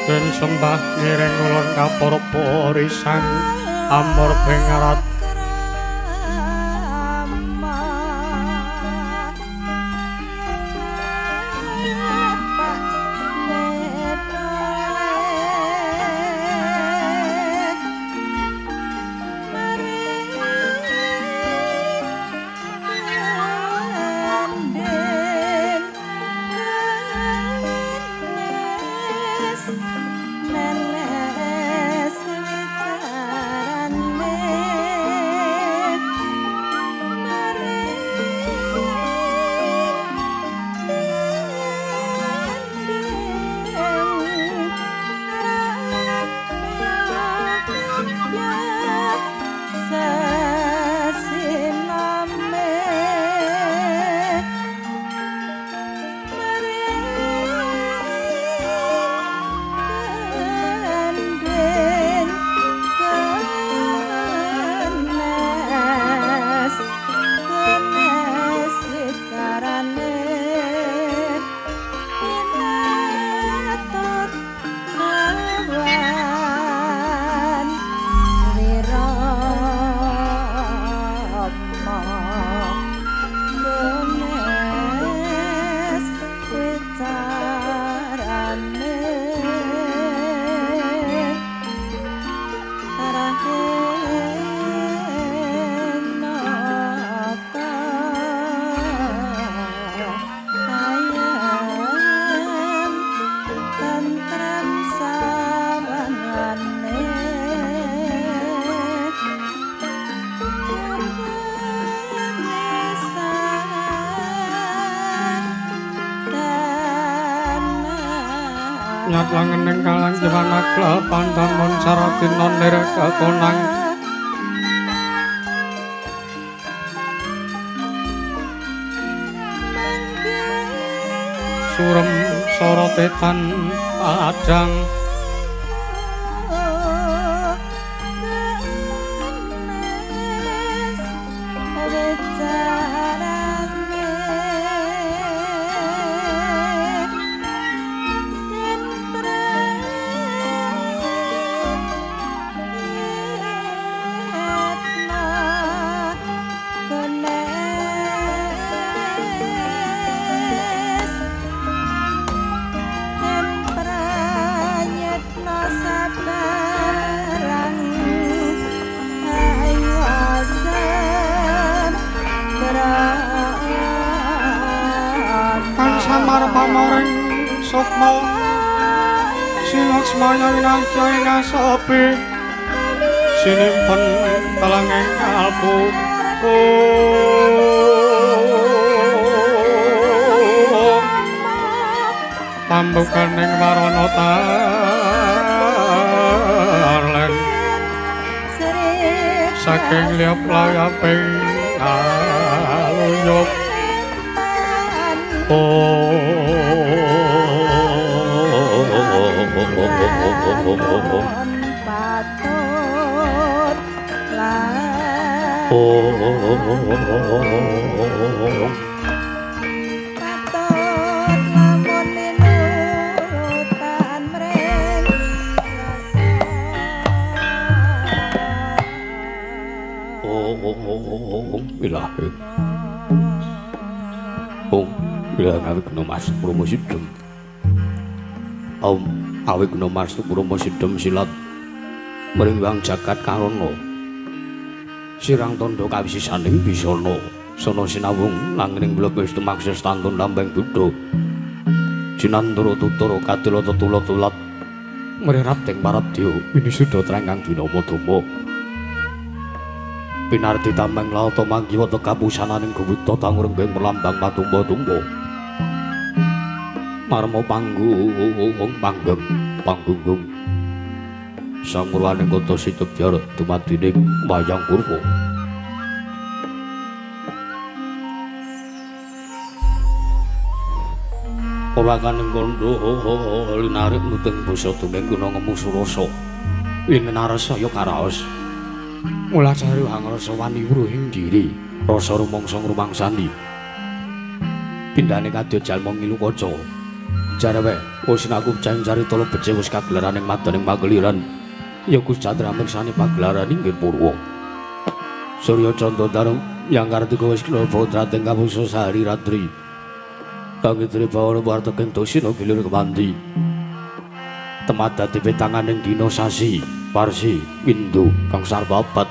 Den sembah ngiring ulun kapurpa risang amur bengarat Nyatlangening kalang jiwanagla pandamun saradina nir kekonang surem sorote tan padang sukma silaksmaya winasya ing asapi sinimpen telenging kalbu pambukaning warana tarlen saking liyap layaping aluyup. Awigna mas Brahma sidhem silat mringwang jagat karana sirang tandha kawisisaning bisana sana sinawung nanging mlebes tumakses tantun lambeng buddha jinantara tutara kadila tetula tulat mrirat ing parabdya winisuda trengkang dinama dama pinardi tameng laoto manggiwa tekapusananing guwita tangrenggeng merlambang patumpa-tumpa marma panggung panggeng panggunggung samurwaning kota Sitebyar dumadining wayang purwa. Purwakaning kandha linarik nuting basa tumeng guna ngemu surasa winarasa ya karaos mulacari hangrasa wani wuruhing diri rasa rumangsa ngrumangsani pindhane kadya jalma ngilu kaca jarewe Wis aku cang carita becik wis kagelaraning madaning pageliran. Ya Gus Chandra mirsani pagelaran inggih purwa. Surya Candra Darung yang Kartika wis kena putrating kapungsa sehari ratri. Kang idri bawana warteking dosina gilir kemandi. Temadati petanganing dina sasi, parsi, windu kang sarba abad.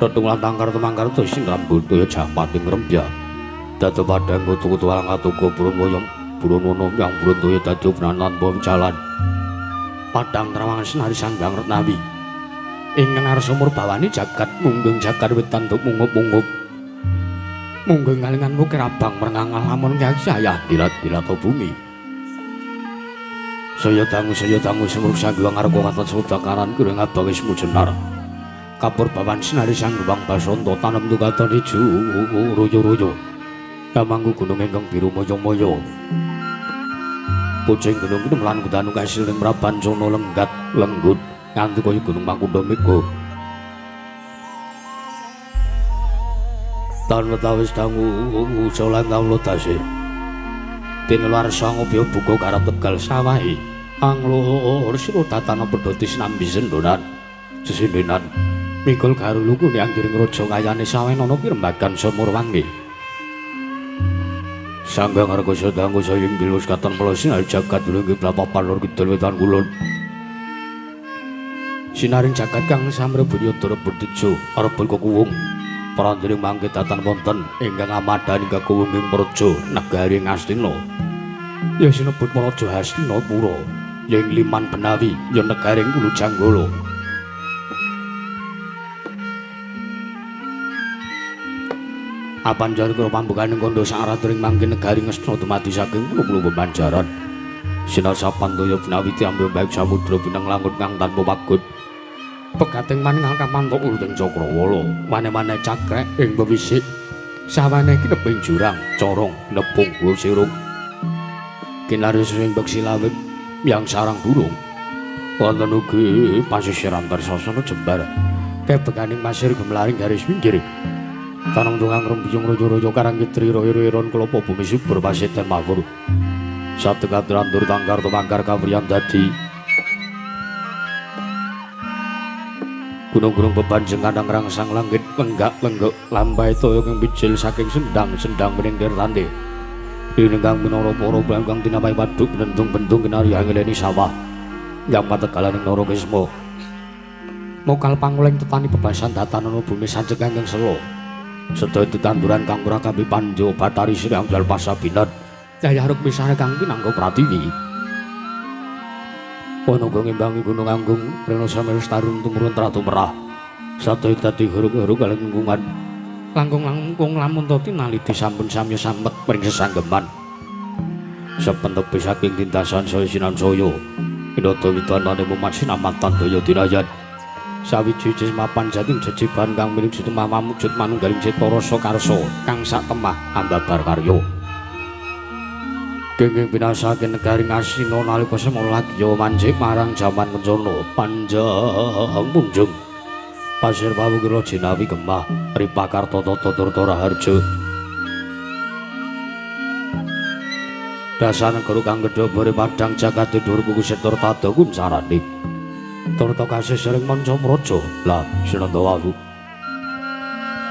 Tetung lan tangkar tumangkar sing rambut kaya jampating rembya. Dadi padhang kutu-kutu walang katuku purun woyom purun wono yang purun toya dadi ubranan tanpa jalan. Padhang trawangan senari sanggang retnawi. Ingkang arsa murbawani jagat munggung jagat wit tanduk mungup-mungup. Munggung ngalingan wukir abang merengang lamun yayah dilat-dilat bumi. Saya dangu semruh sangguang arko katon semudakaran kuring abang ismu jenar. Kapur bawan sinari sangguang basonto tanem tukaton ijo royo-royo. Kamangku gunung ingkang biru moyo-moyo. Pucing gunung kinemlan kudanu kasil ing mraban sono lenggat lenggut nganti kaya gunung Makunda Mega. Taun wetawis dangu ujolan taun lodase. Tinular sanga buka garap tegal sawahe. Anglur sira datana pedhoti sinambi sendonan. Sesindenan mikul garulu kune anggiring raja kayane sawenana pirembagan sumur wangi. Sanggang arga dangu saya inggil wis katon pela sinar jagat lungguh papan lor kidul wetan kulon. Sinaring jagat kang samrebut yudara bertejo arebul kekuwung. Prandene mangke datan wonten ingkang amadani kekuwung ing praja negari Ngastina. Ya sinebut Praja Hastinapura, ya ing Liman Benawi, ya negaring Ulu Janggala. Apan jare kula pambukaning kandha saaraturing mangke negari Ngastina dumadi saking puluh pemanjaran. Sinar sapan toya Benawi tiambe baik samudra pineng langut kang tanpa pagut. Pegating maning kapantuk uruting cakrawala, mane-mane cakrek ing pewisik. Sawane kineping jurang, corong, nepung guwa sirung. Kinari sing beksi lawit yang sarang burung. Wonten ugi pasisiran tersasana jembar. Kebekaning pasir gemlaring garis pinggir. Tanong tunggang rembiyung royo-royo karang kitri royo-royon klopo bumi subur pasitan mawur. Sategat randur tangkar tumangkar kawriyan dadi. Gunung-gunung bebanjeng kandang rangsang langit lenggak-lenggok lambai toya kang bijil saking sendang-sendang bening dirtante. Ingkang minara para bangkang tinamai waduk bendung-bendung kinarya ngeleni sawah. Yang pategalaning Nara Kisma. Mokal panguleng tetani bebasan datanana bumi sanjeng kangkang sela. Sedaya tetanduran kang ora kambi panjo Bathari Sri Anggal Pasabinan. Yayah Rukmisane kang pinangka pratiwi. Ana uga ngimbangi Gunung Anggung rena samirus tarung tumurun tratu merah. Sadaya dadi huruk-huruk kalengkungan. Langkung-langkung lamun to tinaliti sampun samya samet mring sesanggeman. Sepentepe saking tindasan saya sinan saya. Inata widanane mumat sinamatan daya dinayan. Sawiji mapan jating jejiban kang milik sitemah mamujud manunggaling cipta rasa karsa kang sak temah ambabar karya. Kenging binasake negari Ngastina nalika semana lagya manjik marang jaman kencana panjang munjung. Pasir pawukira jinawi gemah ripakarta tata turta raharja. Dasar negara kang gedhe padhang jagat dhuwur kuku setur tada kuncarane. Turta kasih sering manca praja lah sinanda wawu.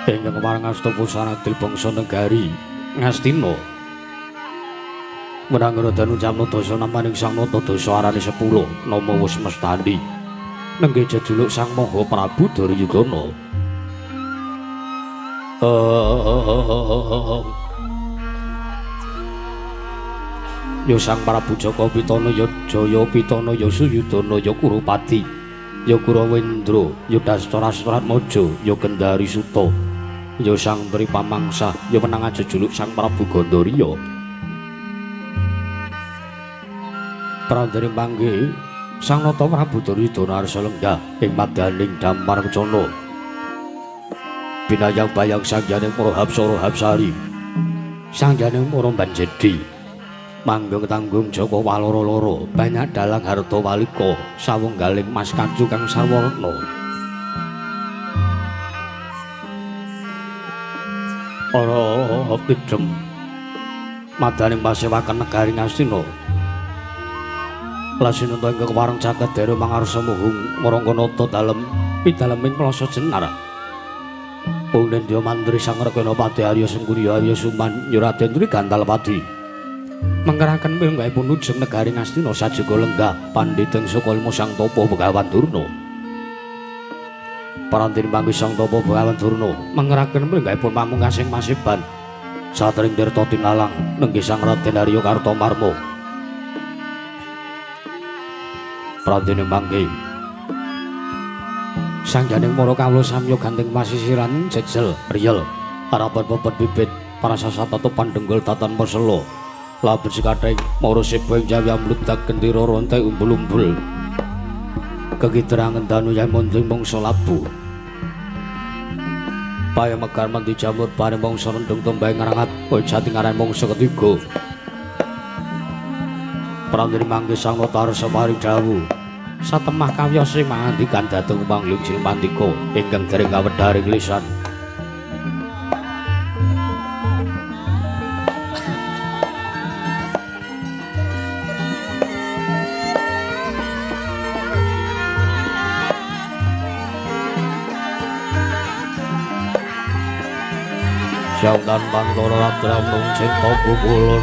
Ingkang kepareng asta pusana adil bangsa negari Ngastina. Menanggara danu jamna dasa namaning sang nata dasa arane 10 nama wis mestani. Nenggih jejuluk Sang Maha Prabu Duryudana. Ya Sang Prabu Jaka Pitana ya Jaya Pitana ya Suyudana ya Kurupati ya Kurawendra ya Dastarastratmaja ya Kendari Suta ya Sang Tri Pamangsa ya menang jejuluk Sang Prabu Gandariya. Prandene panggih Sang Nata Prabu Duryudana arsa lenggah ing madaning Damar Kencana. Binayang bayang sangyaning para hapsara hapsari. Sangyaning para banjedi. Manggung tanggung Jaka Waloro-loro, banyak dalang harta walika, sawunggaling mas kacu kang sarwana. Ora tidhem. Madaning pasewakan negari Ngastina. Lasinanta ingkang kepareng caket dera mangarsa muhung Warangkanata dalem pidaleming Plaza Jenar. Punendya Mantri Sang Reganapati Arya Sengkuni Arya Suman Raden Tri Gantalpati. Mengkeraken pilenggaipun nujeng negari Ngastina sajaga lenggah pandhiteng Sukalima Sang Tapa Begawan Durna. Parantin panggih Sang Tapa Begawan Durna mengkeraken pilenggaipun pamungkasing masiban satring tirta tinalang nenggih Sang Raden Arya Kartomarma. Prandene mangke sangganing para kawula samya ganteng pasisiran jejel riyel harapan pepet bibit para sasat pandhenggul tatan pesela labet sekathing mara seba ing jawi amludak gendera ronte umbul-umbul kegidrangen danu yen munding mangsa labu paya mekar menti jamur bareng mangsa rendhung tembae ngrangat kaya jati ngaran mangsa ketiga. Prandene mangke Sang Notarsa paring dawuh satemah kawiyos sing mangandikan dhateng Manglung Jilmantika ingkang dereng kawedharing lisan. Syautan pantara latramung cinta pupulun.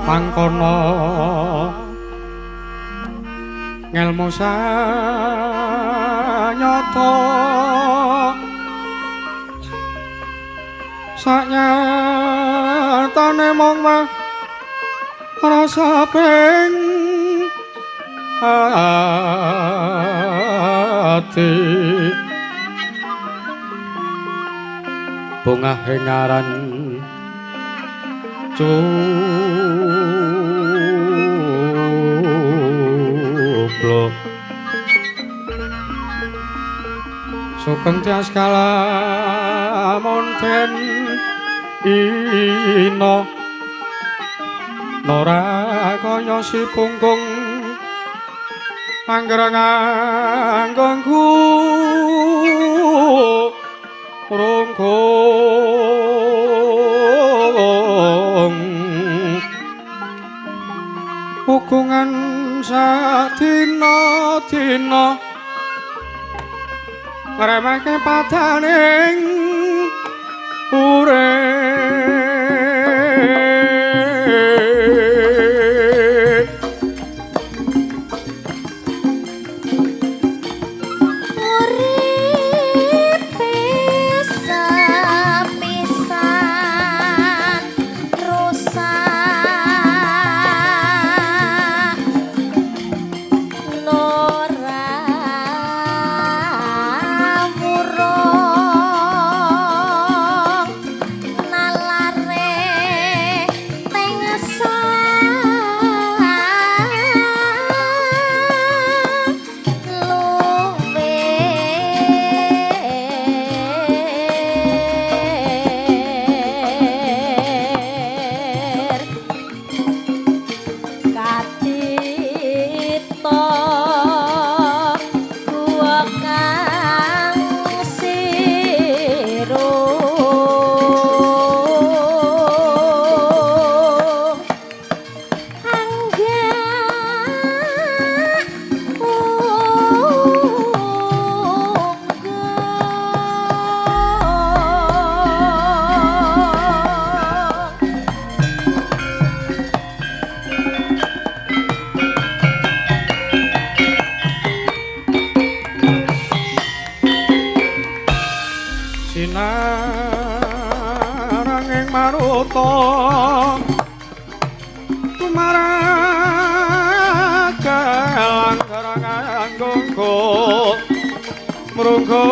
Mangkono ngelmu sanyata sanyatane mung rasa ping ati bungah ing aran cuplo sugeng tias kalamun den ina nora kaya si punggung anggreng anggongku rungkung hukungan sadina-dina ngremehke padaning urip. Ora Sinaranging maruta tumaraga langgarangan gonggo mrunggo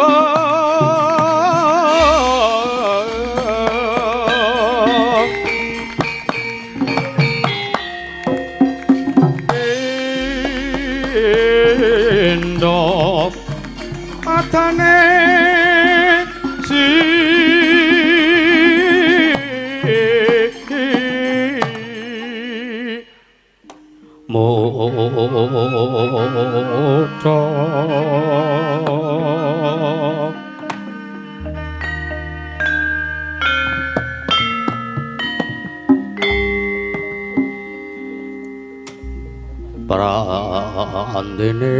indok patane si moto prandene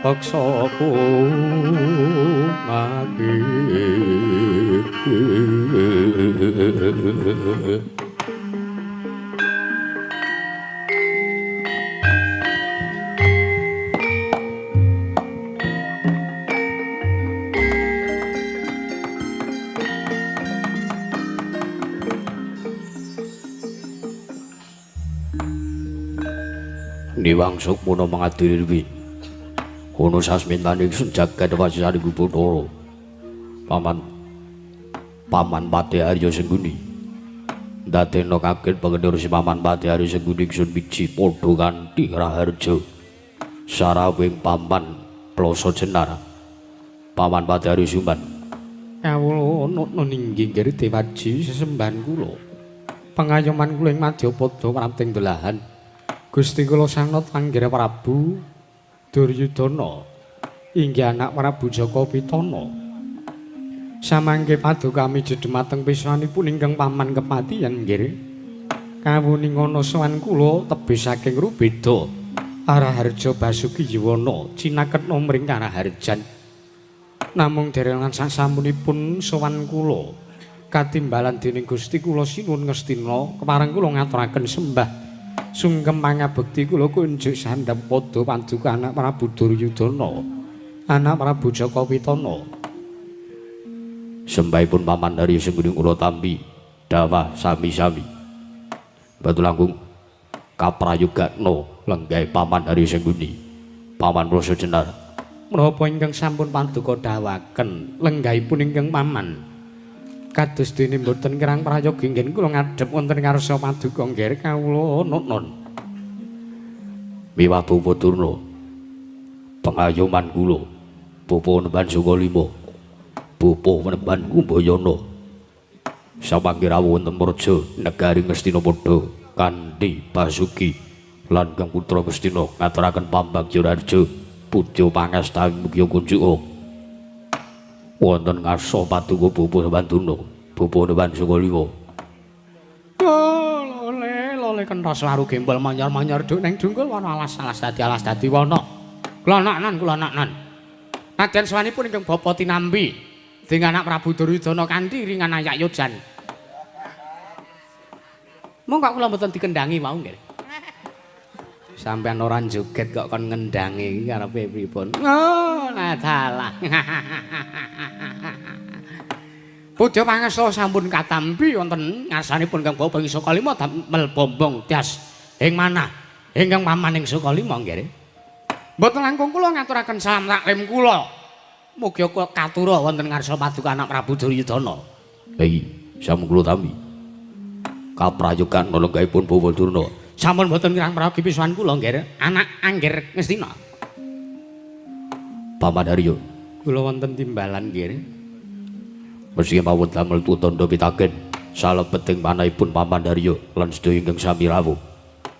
paksa kumagi Niwang Sukmana mangadiri Hono sasmintane ingsun jagat wasisane Bathara. Paman Paman Patih Arya Sengguni. Ndadekna kaget pangendur si Paman Patih Arya Sengguni ingsun miji padha kanthi raharja. Sarawing Paman Ploso Jenar. Paman Patih Arya Suman. Kawula nutna ninggi nggih Dewaji sesembahan kula. Pangayoman kula ing madyapada prapting delahan. Gusti kula Sang Anggara Prabu Duryudana inggih anak Prabu Jaka Pitana. Samangke paduka miji dhumateng pisanipun ingkang paman kepatihan nggih. Kawuningana sowan kula tebih saking Rubeda Araharja Basuki Yuwana cinaketna mring Karaharjan. Namung dereng lan sasampunipun sowan kula katimbalan dening Gusti kula sinuwun ngastina kepareng kula ngaturaken sembah sungkem pangabekti kula kunjuk sandhap padha paduka anak Prabu Duryudana anak Prabu Jaka Pitana. Sembahipun Paman Arya Sengguni kula tampi dawah sami-sami. Batu langkung kaprayogakna lenggahe Paman Arya Sengguni. Paman Ploso Jenar menapa ingkang sampun paduka dawaken lenggahipun ingkang paman kados dene mboten kirang prayoga inggen kula ngadhep wonten ngarsa paduka nggih kawula nuntun. Miwah Bapa Durna pengayoman kula Bapa Nemban Sukalima Bapa Nemban Kumbayana samangke rawuh wonten Praja negari Ngastina padha kanthi Basuki lan Kang Putra Ngastina ngaturaken pambagya raharja pudya pangastami mugi kunjuka wonten ngarsa paduka Bapa Nemban Durna Bapa Nemban Sukalima. Lole lole kenthos waru gembol manyar-manyar duk ning dungkul wana alas-alas dadi alas dadi wana. Kula naknan kula naknan. Nadyan sawanipun ingkang bapa tinampi dening anak Prabu Duryudana kanthi ringan ayak yojan. Mong kok kula mboten dikendangi wau nggih. Sampeyan ora joget kok kon ngendangi iki karepe pripun? Oh, dalah. Pudya pangesta sampun katampi wonten ngarsanipun Kang Bapa ing Sukalima damel bombong tias ing manah ingkang paman ing Sukalima nggih. Mboten langkung kula ngaturaken salam taklim kula. Mugi katura wonten ngarsa paduka anak Prabu Duryudana. Hei, sampun kula tampi. Kaprayogan lenggahipun Bawa Durna. Sampun mboten kirang prayogi pisuwan kula nggih, anak Angger Ngastina. Paman Arya, kula wonten timbalan nggih. Mesti mawon damel tutandha pitaken salebeting manahipun Paman Arya lan sedaya ingkang sami rawuh.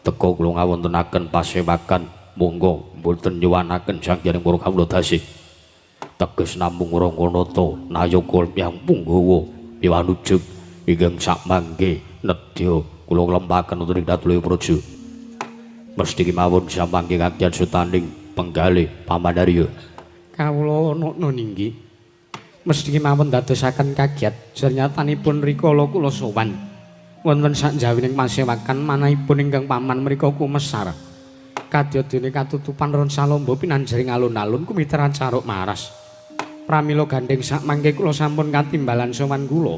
Teka kula ngawontenaken pasewakan monggo mboten nyuwanaken Sang Hyang para kawula dasih. Teges namung Ranganata nayaka yang punggawa miwanujug ingkang sakmangke nedya kula nglempaken wonten ing Datulaya Praja. Mesti kemawon samangke kagiyan sutaning penggalih Paman Arya. Kawula nukna ninggi. Mesti kemawon dadosaken kagiat jernyatanipun rikala kula sowan wonten sakjawining pasewakan manahipun ingkang paman mriku kumesar. Kadya dene katutupan ron salomba pinanjering alun-alun kumiteran caruk maras. Pramila gandheng sak mangke kula sampun katimbalan sowan kula.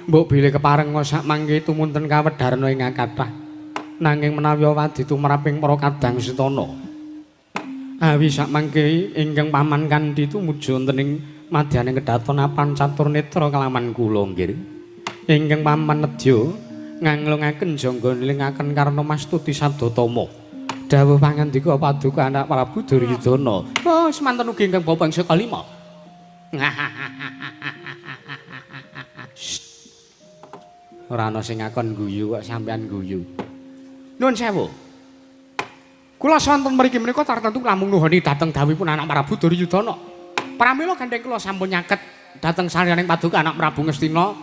Mbok bilih kepareng sak mangke tumunten kawedharna ingkang kathah. Nanging menawi wadi tumraping para kadang setana. Awi sak mangke ingkang paman kanthi tumuju wonten ing madyaning kedhaton apan catur netra kelaman kula nggih. Ingkang paman nedya nganglungaken jangga nilingaken karna mastuti sabdatama. Dawuh pangandika paduka anak Prabu Duryudana. Oh, semanten ugi ingkang bapa ing saka lima. Ora ana sing ngakon guyu kok sampean guyu. Nuwun sewu. Kula sonten mriki menika tartemtu namung nuhoni dhateng dawuhipun anak Prabu Duryudana. Pramila gandheng kula sampun nyaket dhateng salyaning paduka anak Prabu Ngastina.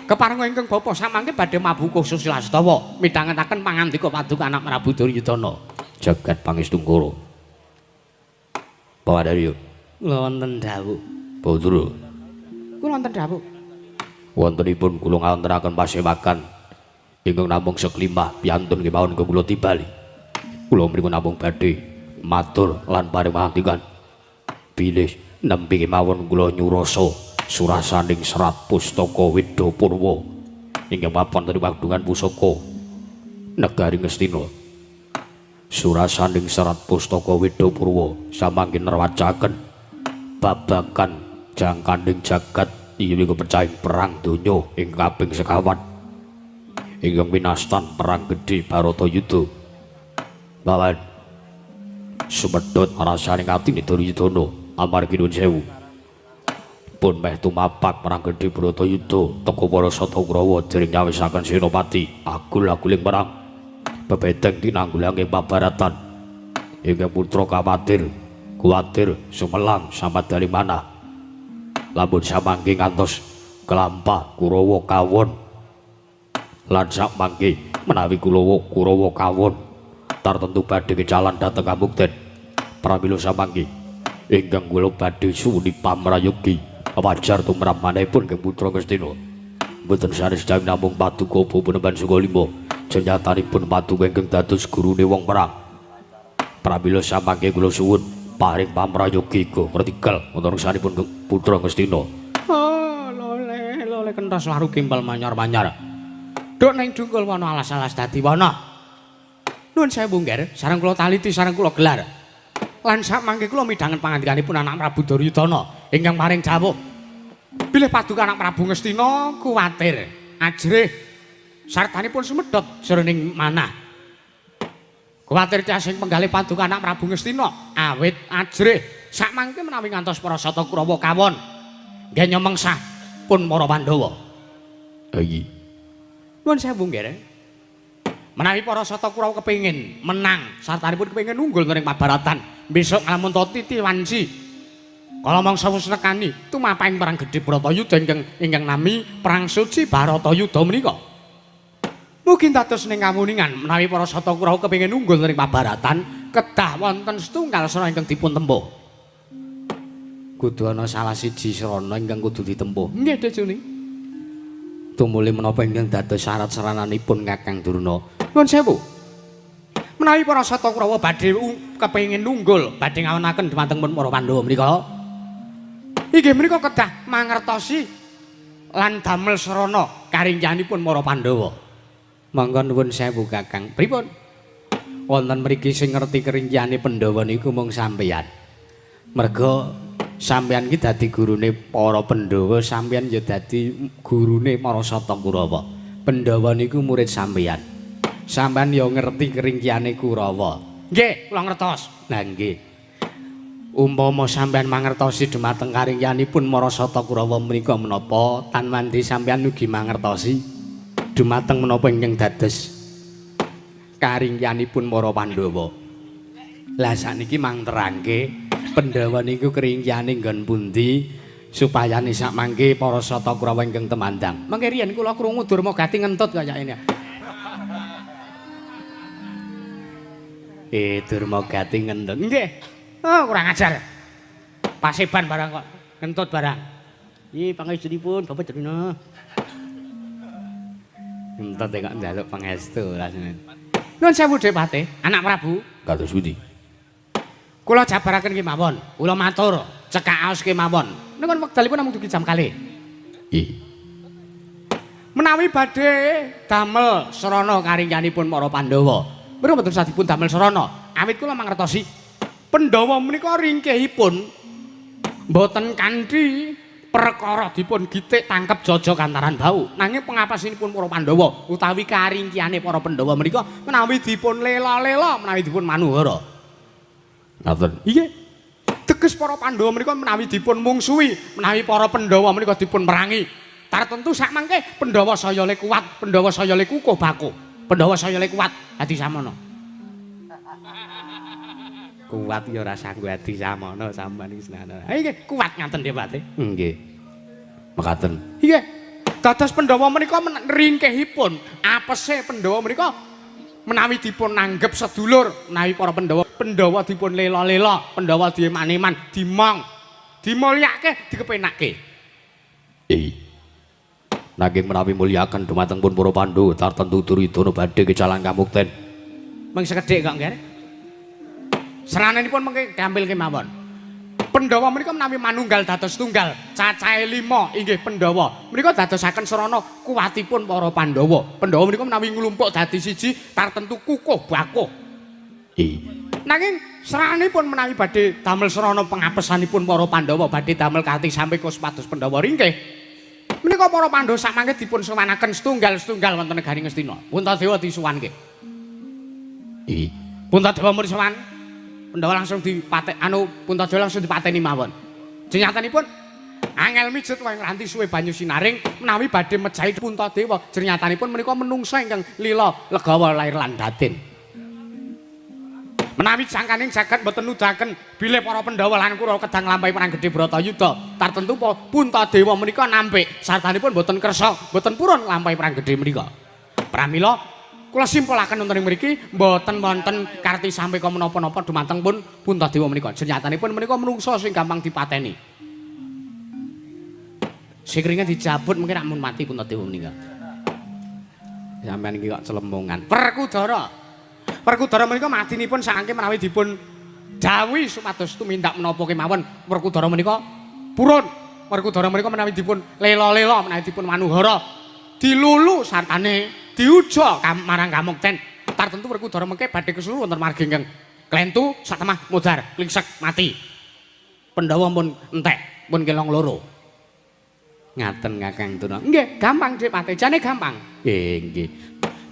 Keparenga ingkang bapa samangke badhe mabukuh Susilastawa midhangetaken pangandika paduka anak Prabu Duryudana. Jagat pangestungkara. Pawaryo. Kula wonten dawuh. Bathara. Kula wonten dawuh. Wontenipun kula ngawontenaken pasewakan ingkang namung seklimah piyantun kemawon kula tibali. Kula mriku namung badhe matur lan paring pangandikan bilih nembe kemawon kula nyurasa surasaning serat pustaka Weda Purwa ingkang papan wonten padungan pusaka negari Ngastina. Surasaning serat pustaka Weda Purwa samangke nerwacaken babagan jangkanding jagat inggih pecahing perang donya ing kaping sekawan ingkang winastan perang gedhe Baratayuda. Bawan sumedhot rasane atine Duryudana amargi nuwun sewu. Pun meh tumapak perang gedhe Baratayuda teka para Sata Kurawa dereng nyawisaken senopati agul-aguling perang bebedeng tinanggulange pabaratan ingkang putra kawatir kuwatir sumelang samadali manah lamun samangke ngantos kelampah Kurawa kawon lan samangke menawi Kurawa kawon tartemtu badhe kecalan dhateng kamukten. Pramila samangke ingkang kula badhe suwuni pamrayogi wajar tumrap manehipun ingkang putra Ngastina. Mboten sanes dawuh namung paduka Panembahan Sukalima, jenyatanipun paduka ingkang dados gurune wong perang. Pramila samangke kula suwun paring pamrayogi go pertikel wonten reksanipun putra Ngastina. Oh, lole lole kentos waru gempel manyar-manyar. Duk ning dungkul wana alas-alas dadi wana. Nuwun sewu nggih, sareng kula taliti sareng kula gelar. Lan sak mangke kula midhanget pangandikanipun anak Prabu Duryudana ingkang paring dawuh. Bilih paduka anak Prabu Ngastina kuwatir ajrih sartanipun sumedhot jroning manah. Kuwatir tiasing penggalih paduka anak Prabu Ngastina awit ajrih sak mangke menawi ngantos para Sata Kurawa kawon nggih nyemengsah pun para Pandhawa. Iki. Nuwun sewu nggih. Menawi para Sata Kurawa kepengin menang sartanipun kepengin unggul ing pabaratan besok nglamun titi wanci kala mangsa wis nekani tumapahing perang gedhe Baratayuda ingkang nami perang suci Baratayuda menika. Mugi dados ning kawuningan menawi para Sata Kurawa kepengin unggul ing pabaratan kedah wonten setunggal srana ingkang dipun tempuh. Kudu ana salah siji srana ingkang kudu ditempuh. Nggih, Dik Juni. Tumuli menapa ingkang dados syarat sarananipun Kakang Durna? Nuwun sewu. Menawi para Sata Kurawa badhe kepengin unggul, badhe ngawonaken dhumateng para Pandhawa menika. Inggih menika kedah mangertosi lan damel srana karingkihanipun para Pandhawa. Monggo nuwun sewu Kakang. Pripun? Wonten mriki sing ngerti keringkihane Pandhawa niku mung sampeyan. Merga sampeyan iki dadi gurune para Pandhawa, sampeyan ya dadi gurune para Sata Kurawa. Pandhawa niku murid sampeyan. Sampeyan ya ngerti keringkihane Kurawa. Nggih, kula ngertos. Lah nggih. Umpama sampeyan mangertosi dumateng karingkihanipun para Sata Kurawa menika menapa tan mandi sampeyan ugi mangertosi dumateng menapa ingkang dados karingkihanipun para Pandhawa. Lah sakniki mang terangke Pandhawa niku keringkihane nggon pundi supaya sak mangke para Sata Kurawa ingkang temandang. Mangke riyen kula krungu Durma Gati ngentut kaya ini. Durma Gati ngentut. Nggih. Oh, kurang ajar. Paseban barang kok ngentut barang. Iki pangestunipun Bapak Durna. Ngentut kok njaluk pangestu rasane. Nuwun sewu Dik Patih, anak Prabu. Kados pundi? Kula jabaraken kemawon, kula matur cekak aos kemawon. Menika wekdalipun namung dugi jam kalih. Nggih. Menawi badhe damel srana karingkihanipun para Pandhawa. Menika mboten usah dipun damel srana. Awit kula mangertosi Pandhawa menika ringkihipun mboten kanthi perkara dipun gitik tangkep jaja kantaran bau. Nanging pengapesinipun para Pandhawa utawi karingkihane para Pandhawa menika menawi dipun lela-lela, menawi dipun manuhara. Ngaten. Nggih. Teges para Pandhawa menika menawi dipun mungsuhi, menawi para Pandhawa menika dipun perangi. Tartentu sakmangke Pandhawa saya le kuat, Pandhawa saya le kukuh baku. Pandhawa saya le kuat adi samono. Kuat ya ora sanggup adi samono sampean iki senana. Ha nggih, kuat ngaten Depate. Nggih. Mekaten. Nggih. Dados Pandhawa menika ringkihipun apese Pandhawa menika menawi dipun nanggep sedulur, menawi para Pandhawa, Pandhawa dipun lela-lela, Pandhawa dieman-eman, dimong, dimulyake, dikepenakke. Nggih. Nanging menawi mulyaken dumateng pun para Pandhawa tartentu Duryudana badhe kecalang kamukten. Mung sekedhik kok, Ngger. Serananipun mengke gampil kemawon. Pandhawa menika menawi manunggal dados tunggal, cacahe 5 inggih Pandhawa. Menika dadosaken srana kuwatipun para Pandhawa. Pandhawa menika menawi nglumpuk dadi siji tartentu kukuh bakuh. Nggih. Nanging serananipun menawi badhe damel srana pengapesanipun para Pandhawa badhe damel karti sampeka supados Pandhawa ringkih. Menika para Pandhawa sakmangke dipun sowanaken setunggal-setunggal wonten negari Ngastina. Puntadewa disuwanke. Nggih. Puntadewa muni sowan. Pandhawa langsung dipatek anu Puntadewa langsung dipateni mawon. Jenyatanipun angel mijet wayang ranti suwe banyu sinaring menawi badhe mejahi Puntadewa. Jenyatanipun menika menungsa ingkang lila legawa lair lan batin. Menawi jangkaning jagat mboten nudahaken bilih para Pandhawa lan Kurawa kedah nglampahi perang gedhe Bratayuda, tartentu Puntadewa menika nampik sartanipun mboten kersa, mboten purun nglampahi perang gedhe menika. Pramila kula simpulaken wonten ing mriki mboten wonten karti sampeka menapa-napa dumateng pun Puntadewa menika. Jenyatanipun menika menungsa sing gampang dipateni. Sikringe dijabut mungkin rak mun mati Puntadewa menika. Sampeyan iki kok celemongan. Werkudara. Werkudara menika madinipun saangke menawi dipun dawuhi supados tumindak menapa kemawon Werkudara menika purun. Werkudara menika menawi dipun lela-lela, menawi dipun manuhara, dilulu sartane diuja marang kamukten. Tartentu Werkudara mengke badhe kesuruh wonten margi ingkang klentu satemah modar klingsek mati. Pandhawa pun entek, pun kelong loro. Ngaten Kakang Durna. Nggih, gampang Dik Pate, jane gampang. Nggih, nggih.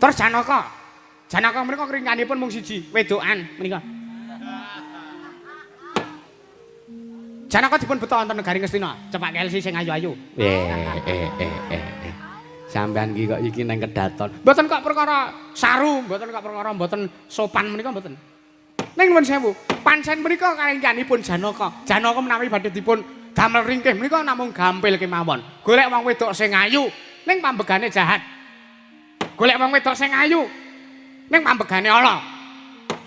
Terus Janaka. Janaka menika kringkanipun mung siji, wedokan menika. Janaka dipun beto wonten negari Ngastina, cepak Kelsi sing ayu-ayu. Sampeyan iki kok iki nang kedaton. Mboten kok perkara saru, mboten kok perkara mboten sopan menika mboten. Ning nuwun sewu, pancen menika karingkihanipun Janaka. Janaka menawi badhe dipun damel ringkih menika namung gampil kemawon. Golek wong wedok sing ayu, ning pambegane jahat. Golek wong wedok sing ayu, ning pambegane ala.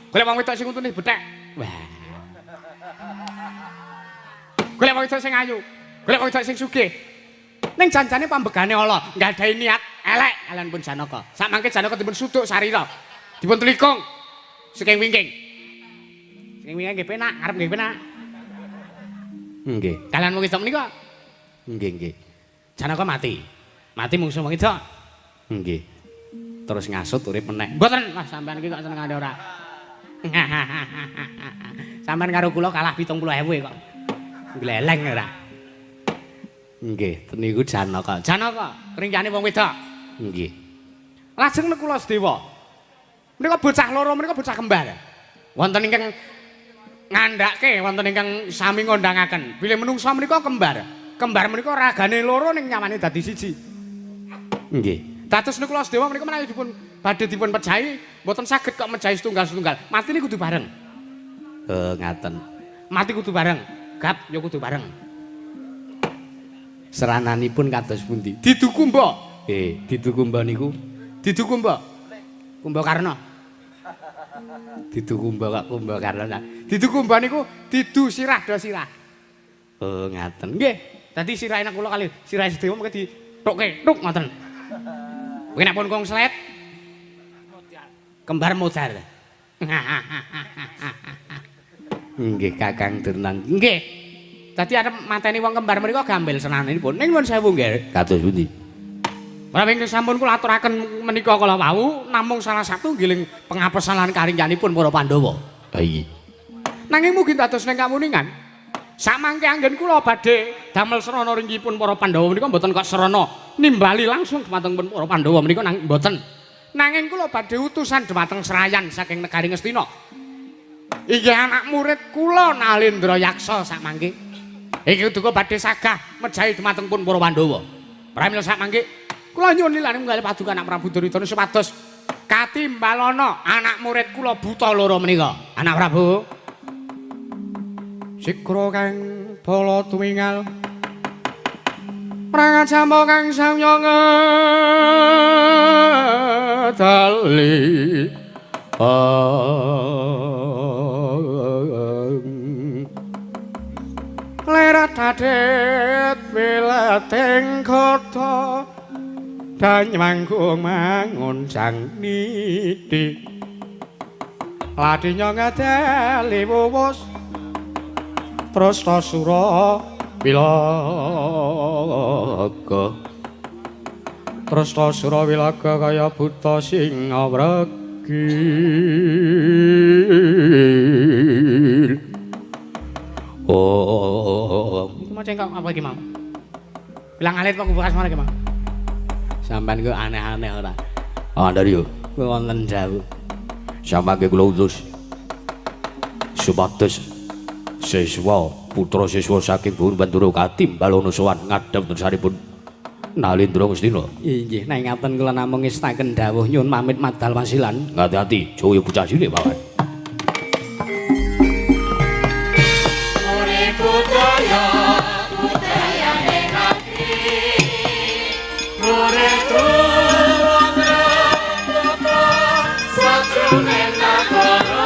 Golek wong wedok sing untune bethek. Wah. Golek wong wedok sing ayu, golek wong wedok sing sugih. Ning janjane pambegane ala, nggadahi niat elek kalian pun Janaka. Sakmangke Janaka dipun suduk sarira. Dipun telikung saking wingking. Saking wingking nggih penak, arep nggih penak. Nggih. Kalian wong wedok menika? Nggih, nggih. Janaka mati. Mati mungsuh wong wedok. Nggih. Terus ngasut urip meneh. Mboten, Mas, sampean iki kok senengane ora. Sampean karo kula kalah 70.000 kok. Gleleng ora. Nggih, niku Janaka. Janaka, kringkane wong wedok. Nggih. Lajeng Nakula Sedewa. Menika bocah loro menika bocah kembar. Wonten ingkang ngandhake, wonten ingkang sami ngondangaken. Bilih menungsa menika kembar. Kembar menika ragane loro ning nyawane dadi siji. Nggih. Dados Nakula Sedewa menika menawi dipun badhe dipun pejahi, mboten saged kok mejahi setunggal-setunggal. Matine kudu bareng. Ngaten. Mati kudu bareng. Gap ya kudu bareng. Serananipun kados pundi? Didukumba. Didukumba niku Didukumba. Kumbakarna. Didukumba kok Kumbakarna. Didukumba niku didu sirah do sirah. Oh, ngaten. Nggih. Dadi sirahe nek kula kali sirahe Sedewa mengke dithukke, thuk ngoten. Mengke nek pun konslet kembar modar. Nggih, Kakang Durna. Nggih. Dadi arep mateni wong kembar menika gambil senanipun. Ning nuwun sewu nggih. Kados pundi? Menawi ingkang sampun kula aturaken menika kala wau namung salah satunggiling pengapesan lan karingyanipun para Pandhawa. Ha iki. Nanging mugi dados ing kawuningan samangke anggen kula badhe damel srana ringgipun para Pandhawa menika mboten kok srana nimbali langsung dhumateng para Pandhawa menika nang mboten. Nanging kula badhe utusan dhumateng Serayan saking negari Ngastina. Inggih anak murid kula Nalendra Yaksa samangke. Iki duka badhe sagah mejahi dhumateng pun para Pandhawa. Pramila samangke kula nyuwun lilaning munggal paduka anak Prabu Duryudana supados katimbalana anak murid kula buta loro menika. Anak Prabu. Sikra kang bala tumingal prangajama kang samya ngedali lerat adet wileting kota danywanggung mangun jang niti ladinya ngedeli wuwus Trasta sura wilaga. Trasta sura wilaga kaya buta sing ngwregil. Oh, iki mau cengkok apa iki mau? Bilang alit kok bekas mana iki mau? Sampeyan kok aneh-aneh ora. Ah, Dario, wonten dawuh. Samangke kula utus supados siswa putra siswa saking Bhun Bandura katimbalana sowan ngadhep tersaripun Nalendra Ngastina. Inggih, nek ngaten kula namung ngestaken dawuh nyuwun pamit madal wasilan. Ngati-ati, jaya bocah cilik mawon. Urip budaya budayane ati. Urip tuwa ngrembaka sajroning nagara.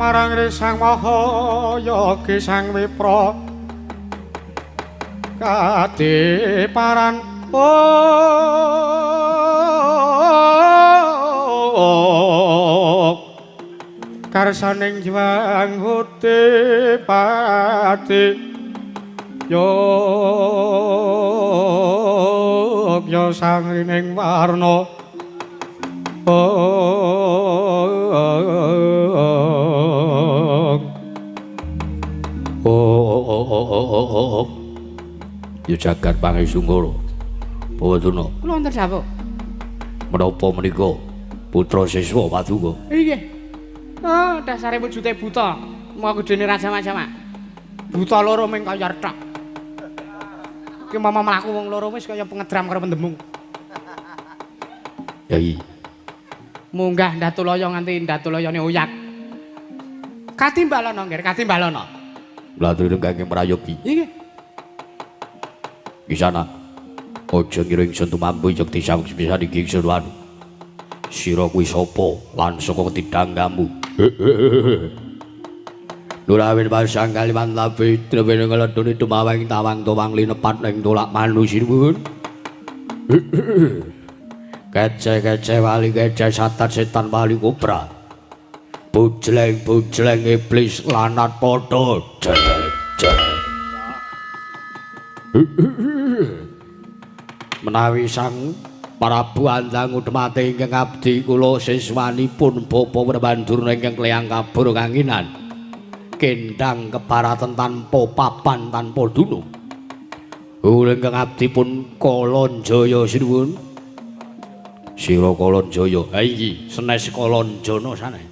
Marang Sang Maha Yogi Sang Wipra kadiparan karsaning Jwang Huti Pati Yogya Sang Rining Warna. Oh, ya jagat pangesungkara Bawaduna. Kula wonten dawuh. Menapa menika putra siswa paduka? Inggih. Oh, dasare wujude buta. Mau gedene raja macam. Buta loro ming kaya rethok. Ki mama mlaku wong loro wis kaya pengedram karo pendemung. Yai. Munggah Ndatulaya nganti Ndatulayane oyak. Katimbalana nggih, katimbalana. Mlaturipun kangge mrayogi. Inggih. Kisana. Aja ngira ingsun tumampu yekti saweg sepisan iki ingsun wani. Sira kuwi sapa lan saka ketidanggamu? Nurawin pasang kaliman labi trepene ngeledune tumaweng tawang towang linepat ning tolak manusiwun. Kece-kece wali kece satan setan wali kobra. Bujleng-bujleng iblis lanat padha jelek-jelek. Menawi Sang Prabu Andangu Demate ingkang abdi kula siswanipun Bapa Werwandurna ingkang kleyang kabur kanginan. Kendang kebaratan tanpa papan tanpa dunung. Kula ingkang abdi pun Kalanjaya sinuwun. Sira Kalanjaya. Ha iki senes Kalanjana sanes.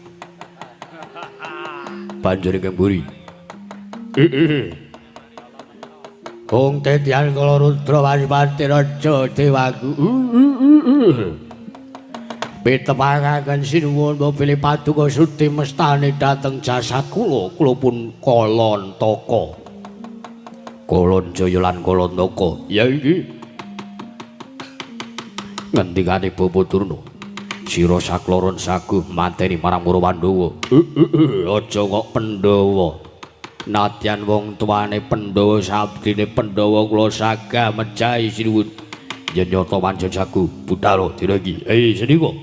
Banjur ingkang mburi. Kung tetian kala rudra waspati raja dewaku. Pitepangaken sinuwun bilih paduka sudi mestani dhateng jasad kula, kula pun Kalantaka. Kalanjaya lan Kalantaka. Ya iki. Ngendikane Bapa Durna. Sira sakloron saguh mateni marang para Pandhawa. Aja kok Pandhawa. Nadyan wong tuane Pandhawa sabdine Pandhawa kula sagah mejahi sinuwun. Yen nyata pancen saguh budhal dina iki. Senika.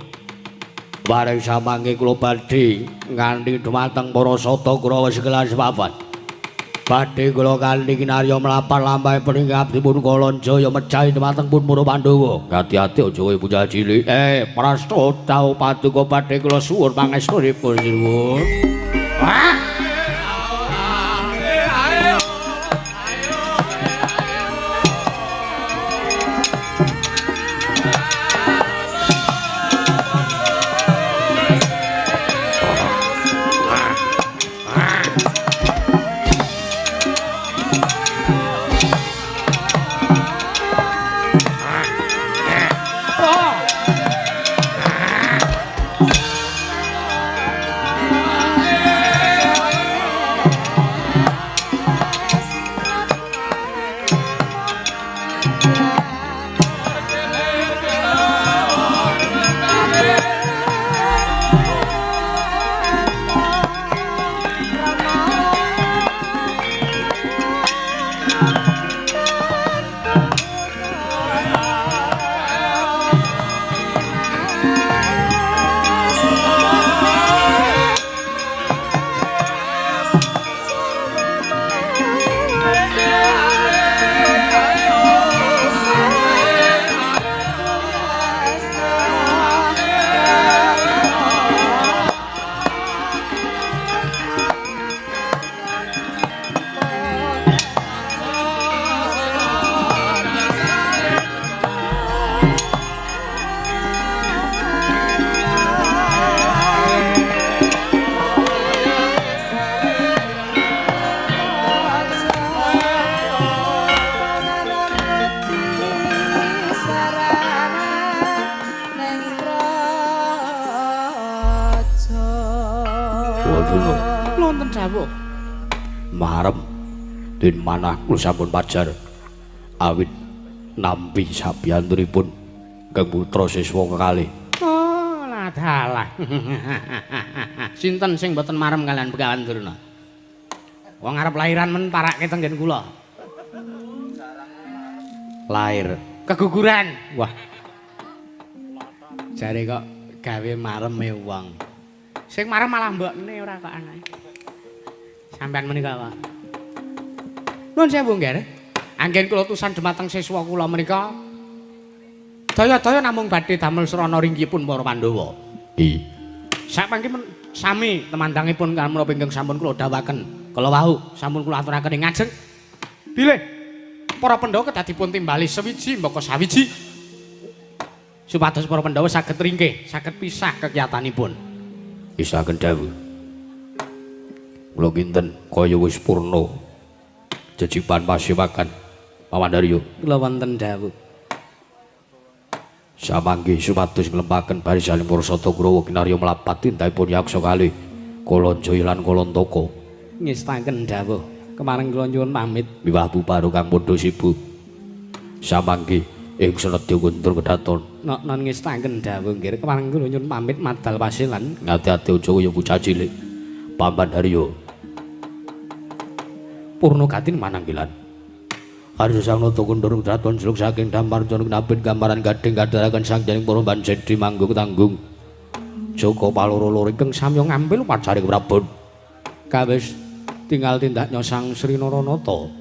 Bareng samangke kula badhe nganti dumateng para sata Kurawa sekelas papat. Badhe kula kanthi kinarya mlampah lampahipun ing abdipun Kalanjaya mejahi dumateng pun para Pandhawa. Ati-ati aja kaya bocah cilik. Prasta dawuh paduka badhe kula suwun pangestunipun sinuwun. Wah! Marem den manah kula sampun pajar awit nampi sabiyantunipun ingkang putra siswa kekalih. Oh, ladalah. Sinten sing mboten marem kalian Begawan Durna? Wong arep lahiran men parake tenggen kula. Lahir keguguran. Wah. Jare kok gawe mareme wong. Sing marem malah mbokne ora kok anake. Sampeyan menika, Pak. Nuwun sewu, nggih. Anggen kula tusan dumateng siswa kula menika daya-daya namung badhe damel srana ringgipun para Pandhawa. Nggih. Sakmangke sami temandangipun menapa ingkang sampun kula dawuhaken. Kala wau sampun kula aturaken ing ngajeng. Bilih para Pandhawa kedah dipun timbali sewiji mbaka sawiji. Supados para Pandhawa saged ringkih, saged pisah kekiyatanipun. Isaken dawuh. Kula kinten kaya wis purna jejiban pasiwakan Paman Daryo. Kula wonten dawuh. Samangke supados nglempaken barisaning para sata Kurawa kinarya mlapat tindakipun yaksa kalih. Kalanjaya lan Kalantaka. Ngestaken dawuh. Kemareng kula nyuwun pamit. Miwah buparo kang padha sibuk. Samangke ingsun nedya kundur kedaton. Nok non ngestaken dawuh nggih. Kemareng kula nyuwun pamit madal pasilan. Ngati-ati aja kaya bocah cilik. Paman Haryo. Purna gatin mananggilan. Haryo sanata kundur kedaton jeluk saking dampar jana kinabet gambaran gading kadharaken sang janing para banjedi manggung tanggung. Joko paloro-loro ingkang samya ngambil pacaring Prabon. Kawis tinggal tindak nyosang Sri Naranata.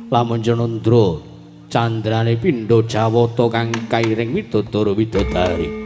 Lamun Janandra candrane pindha Jawata kang kairing widodara widodari.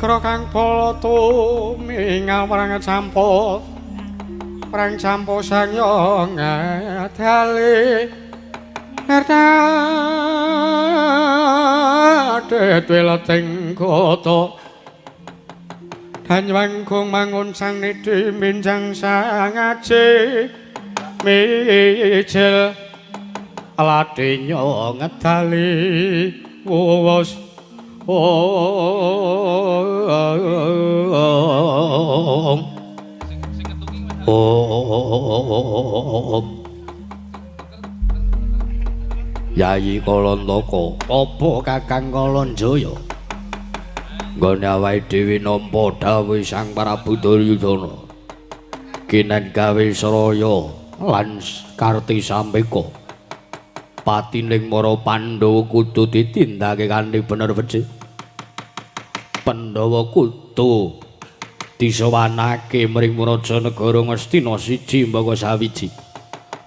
Nyegara kang bala tumingal perang campo. Perang campo sangya ngadali. Nertade tweleting kota. Danyawangkung mangun sang nidhi minjang sang aji mijil ladinya ngedali wuwus om om. Yayi Kalantaka, apa Kakang Kalanjaya? Nggone awake dhewe nampa dawuh Sang Prabu Duryudana. Kinen gawe sraya lan Karti Sampeka. Patining para Pandhawa kudu ditindakake kanthi bener becik. Pandhawa kudu disowanake mring Raja Negara Ngastina siji mbaka sawiji.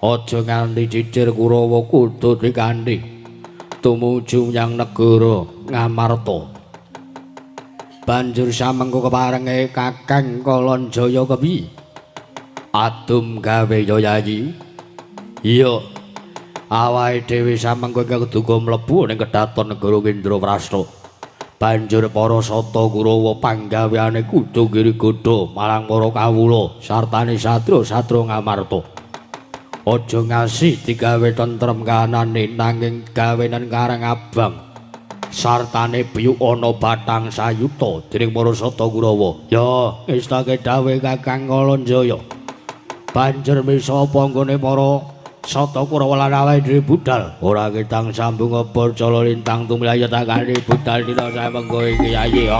Aja nganti cicir Kurawa kudu dikanthi tumuju menyang negara Ngamarta. Banjur samengko keparenge Kakang Kalanjaya kepiye? Adum gawe ya Yayi. Iya. Awake dhewe samengko keduga mlebu ning kedaton negara Indraprasta. Banjur para sata Kurawa panggaweane kudu ngiri godha marang para kawula sartane satria-satria Ngamarta. Aja ngasih digawe tentrem kahanane nanging gawenan Karang Abang sartane biyuk ana batang sayuta dening para sata Kurawa. Ya, ngestake dawuh Kakang Kalanjaya. Banjur misa apa nggone para sata Kurawa lan awake dhewe budal? Ora ketang sambung apa cala lintang tumlayu takane budal dina samengko iki Yayi.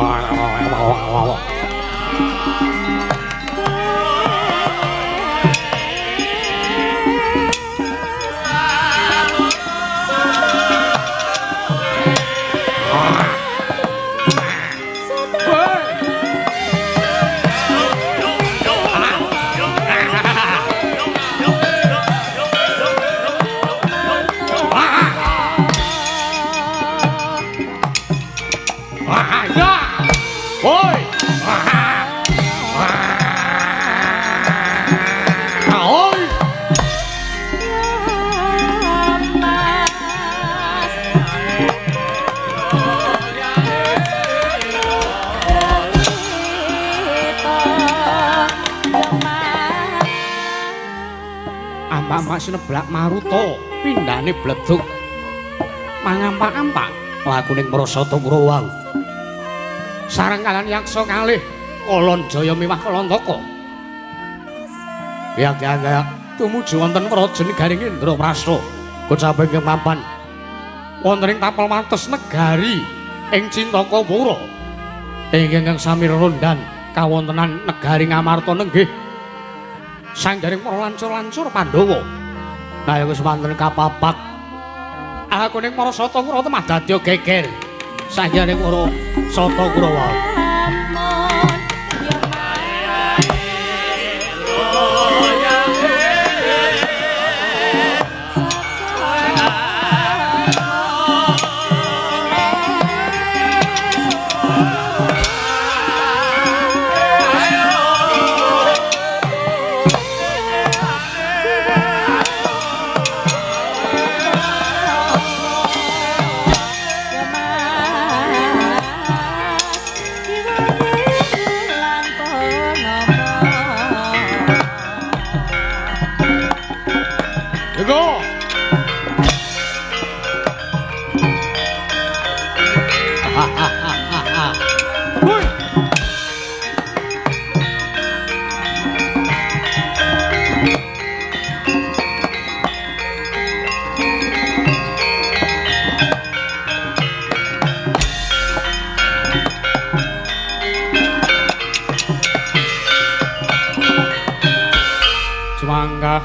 Ampak sineblak maruta pindhane bledug mangampak-ampak lakuning para sata Kurawa. Sareng kalian yaksa kalih Kalanjaya miwah Kalantaka. Yak-yak tumuju wonten praja negaring Indraprasta. Kocap ingkang mapan wonten ing tapel wates negari ing Cintakapura. Ingkang sami rondan kawontenan negari Ngamarta nenggih sanggaring para lancur-lancur Pandhawa. Nah wis wonten kapapak akuning para sata Kurawa temah dadya geger sanggaring para sata Kurawa.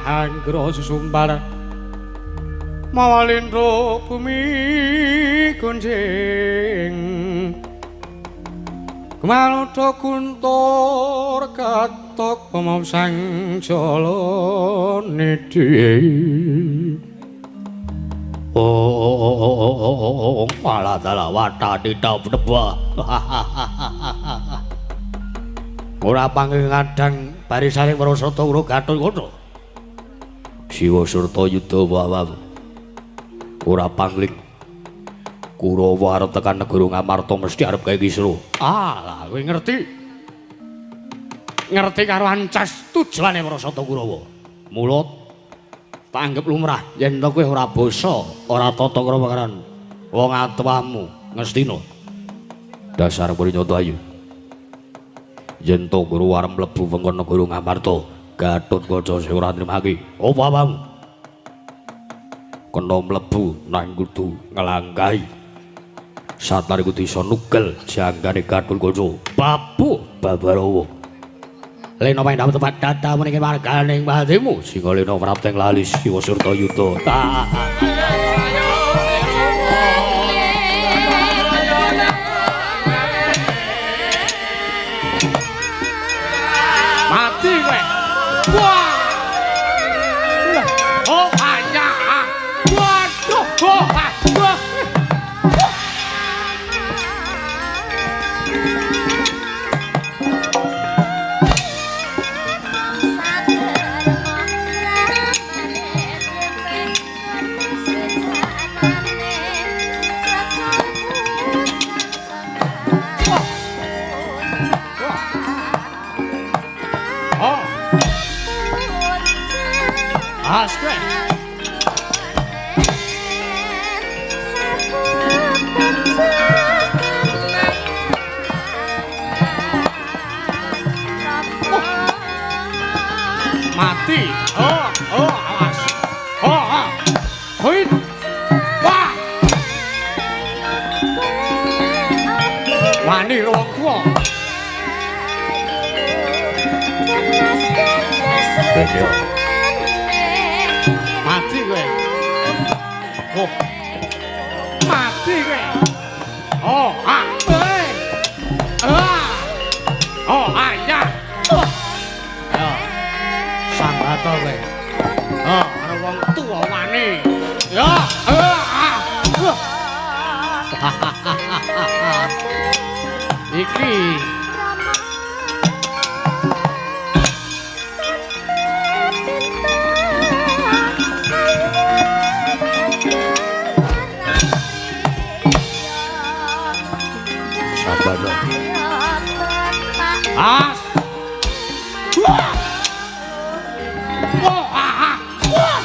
Anggra susumbar mawa lindro bumi gunjing Kemaluda guntur ketok pemomsang jala nidhi. Oh, malah dalah watah tidak berubah. Ora panggih ngadang barisaning Prasata karo Gatotkaca. Siwa Surta Yuda wawaw. Ora pangling. Kurawa arep tekan negara Ngamarta mesti arep gawe kisruh. Ah, lah kowe ngerti. Ngerti karo ancas tujuane Prasata Kurawa. Mula tak anggap lumrah yen to kowe ora basa, ora tata krama karo wong atuwamu Ngastina. Dasar prinyoto ayu. Yen to guru arep mlebu wengkon negara Ngamarta, Gatotkaca sing ora nrimake. Apa apamu? Kena mlebu nang kudu nglangkahi. Satari kudu iso nugel janggane Gatotkaca. Babu Babarawa. Lena pendam tepat dada meniki warganing patimu sing lena prapteng lali Siwa Surta Yuda. Mati kowe. Wah. Oh ayah. Waduh, oh wah. As kowe. Mati. Oh, oh, awas. Oh, ah. Hoi. Wah. Wani wong tuwa. Mati kowe. Oh. Mati kowe. Oh, ah. Eh. Ah. Oh, ah, ya. Oh. Ayo. Sambato kowe. Oh, ana wong tuwa wani. Ya, ah. Iki As. Wah. Oh, ah, ah. Wah.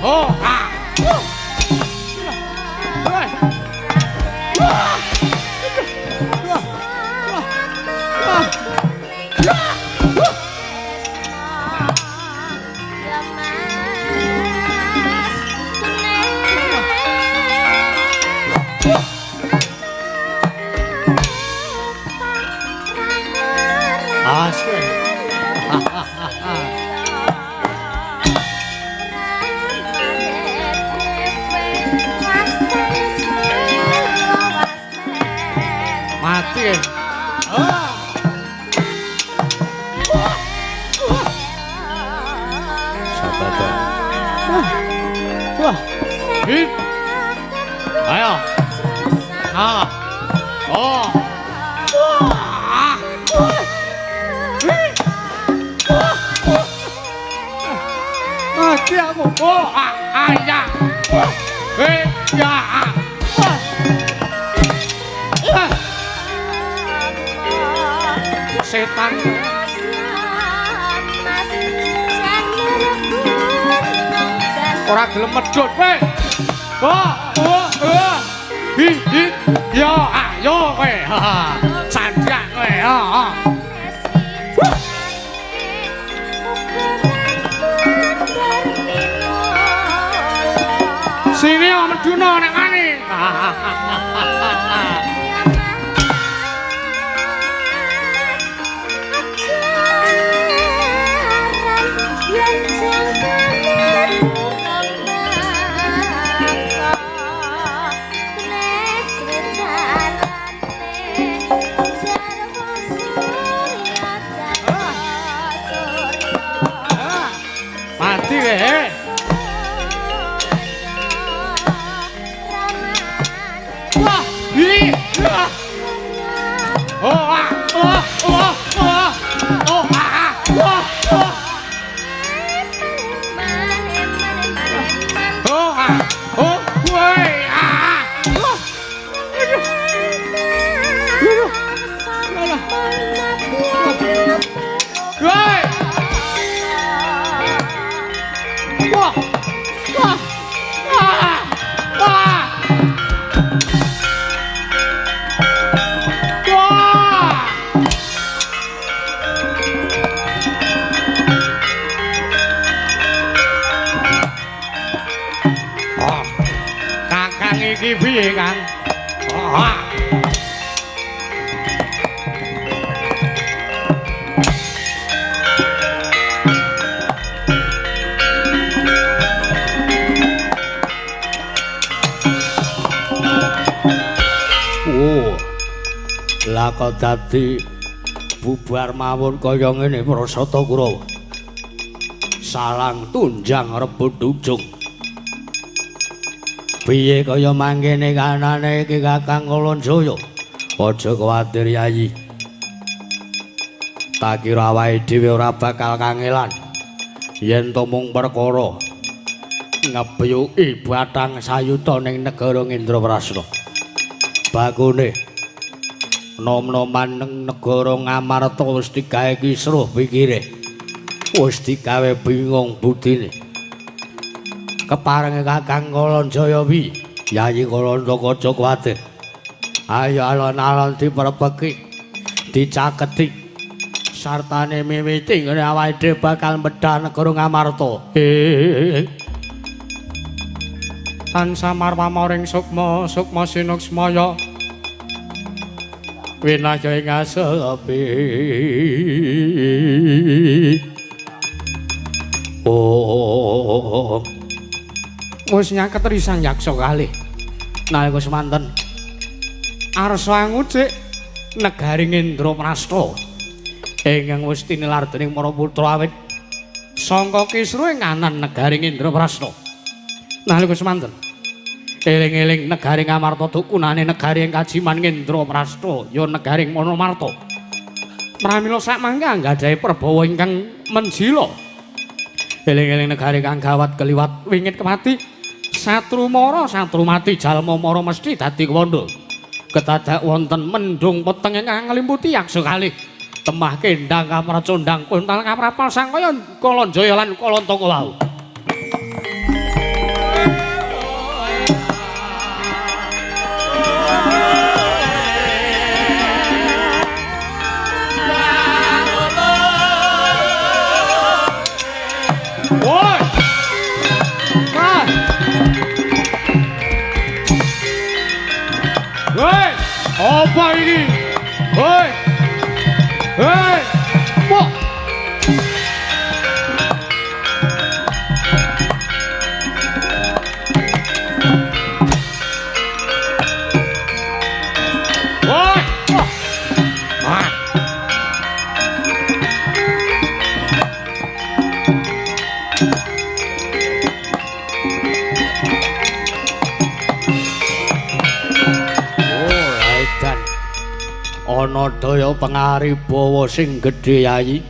Oh, ah. As. Mati. Oh. Sabar. Wah. Hit. Ayo. Ah. Oh. Wah. Mati aku. Oh, ah, ah, ya. Eh, ya. Ah. Setan. Ora gelem medhot kowe. Oh, oh, oh. Hi, hi. Ya, ayo kowe. Sanjak kowe. Ha. Sini om Meduna nek wani. Mati kowe. Iki piye, Kang? Ah. Oh. Lah kok dadi bubar mawon kaya ngene Prasata Kurawa. Salang tunjang rebut ujung. Piye kaya mangkene kanane iki Kakang Kalanjaya? Aja kuwatir Yayi. Tak kira awake dhewe ora bakal kangelan. Yen to mung perkara ngebyuki batang sayuta ning negara Indraprasta. Bakune nom-noman ning negara Ngamarta wis digawe kisruh pikire. Wis digawe bingung budine. Keparenge Kakang Kalanjaya wi, Yayi Kalantaka aja kuwatir. Ayo alon-alon diperpeki, dicaketi. Sartane miwiti ngene awake dhewe bakal medhah negara Ngamarta. Tansah marwama ring sukma, sukma sinuksmaya. Winaya ing asepi. Oh. Wis nyaket risang yaksa kalih. Nalika semanten arsa angucik negari Indraprasta ingkang wis tinilar dening para putra awit sangka kisruh ing anan negari Indraprasta. Nalika semanten eling-eling negari Ngamarta dukunane negari ing kajiman Indraprasta ya negari Manamarta. Pramila sakmangke anggadhahi perbawa ingkang menjila. Eling-eling negari kang gawat keliwat wingit kemati. Satru mara satru mati jalma mara mesti dadi kewanda. Kedadak wonten mendung peteng ingkang nglimputi yaksa kalih. Temah kendang kamracondang kuntal kamrapal sangkaya Kalanjaya lan Kalantaka wau. Woi. Ah. Woi, apa ini? Woi. Hei, wah. Woi, wah. Ah. Ana daya pangaribawa sing gedhe Yayi.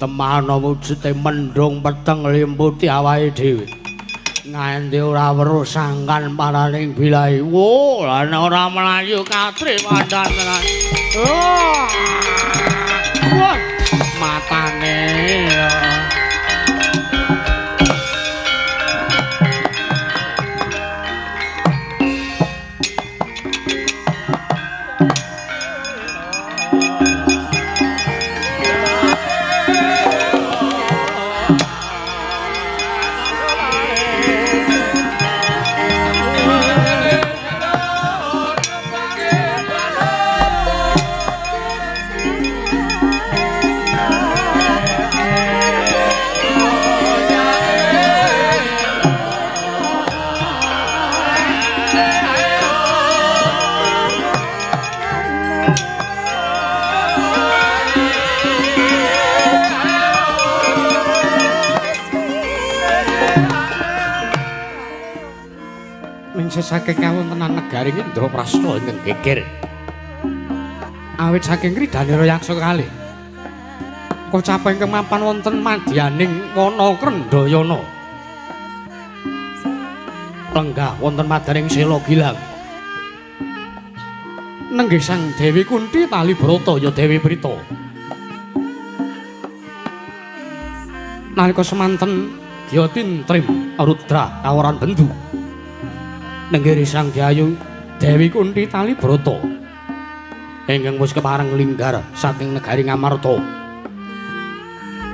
Temana wujude mendhung peteng limputi awake dhewe. Nganti ora weruh sangkan paraning bilahi. Wo, lan ora mlayu katri pandan tenan. Oh. Wah, matane. Saking kawontenan negari Indraprasta ingkang geger. Awit saking kridhanira yaksa kalih. Kocap ingkang mapan wonten madyaning wana Krendhayana. Lenggah wonten madyaning Sela Gilang. Nenggih Sang Dewi Kunti tali brata ya Dewi Prita. Nalika semanten Gyatintrim Rudra kawaran bendu. Nenggih Sang Dyayu Dewi Kunti tali brata ingkang wis kepareng linggar saking negari Ngamarta.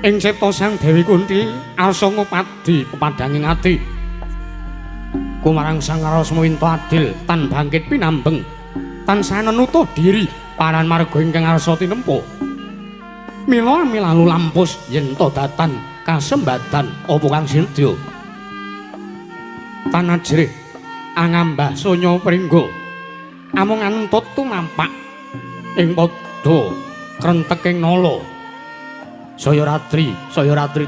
Ing cipta Sang Dewi Kunti arsa ngupadi pepadhanging ati. Kumarang Sang Rasa Winto adil tan bangkit pinambeng tansah nenutuh diri paran marga ingkang arsa tinempo. Mila milalu lampus yen to datan kasembadan apa kang sinedya. Tan ajrih angambah sonya pringgo amung anentut tumampak ing padha krenteking nala. Saya ratri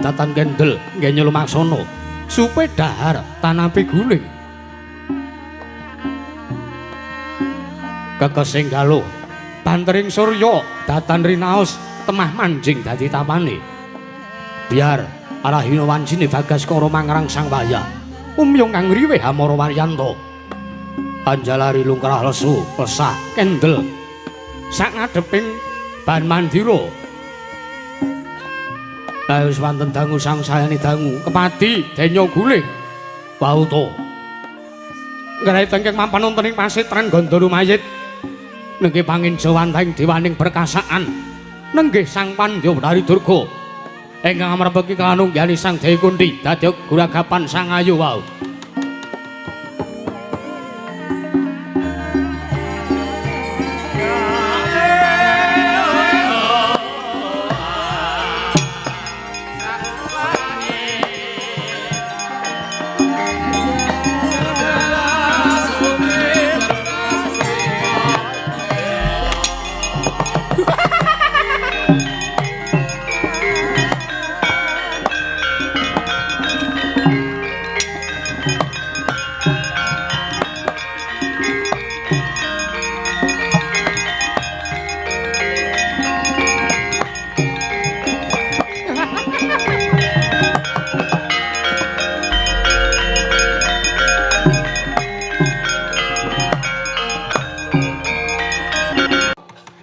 datan kendel nggenya lumaksana supe dahar tanapi guling. Kekesing galuh bantering surya datan rinaos temah manjing dadi tapane. Biar arahina wancine Bagaskara mangrang sang wayah umyung kang riwih amara waryanto. Anjalari lungkrah lesu lesah kendel sak ngadheping ban mandira. Lah wis wonten dangu sangsayane dangu kepati denya guling wauta. Nggarai tengkeng mampan wonten ing pasitran Gandha Lumayit nenggih panginjawantahing dewaning perkasaan nenggih Sang Pandya Betari Durga ingkang amrepeki kalanunggihane Sang Dewi Kunthi dadi guragapan sang ayu wau.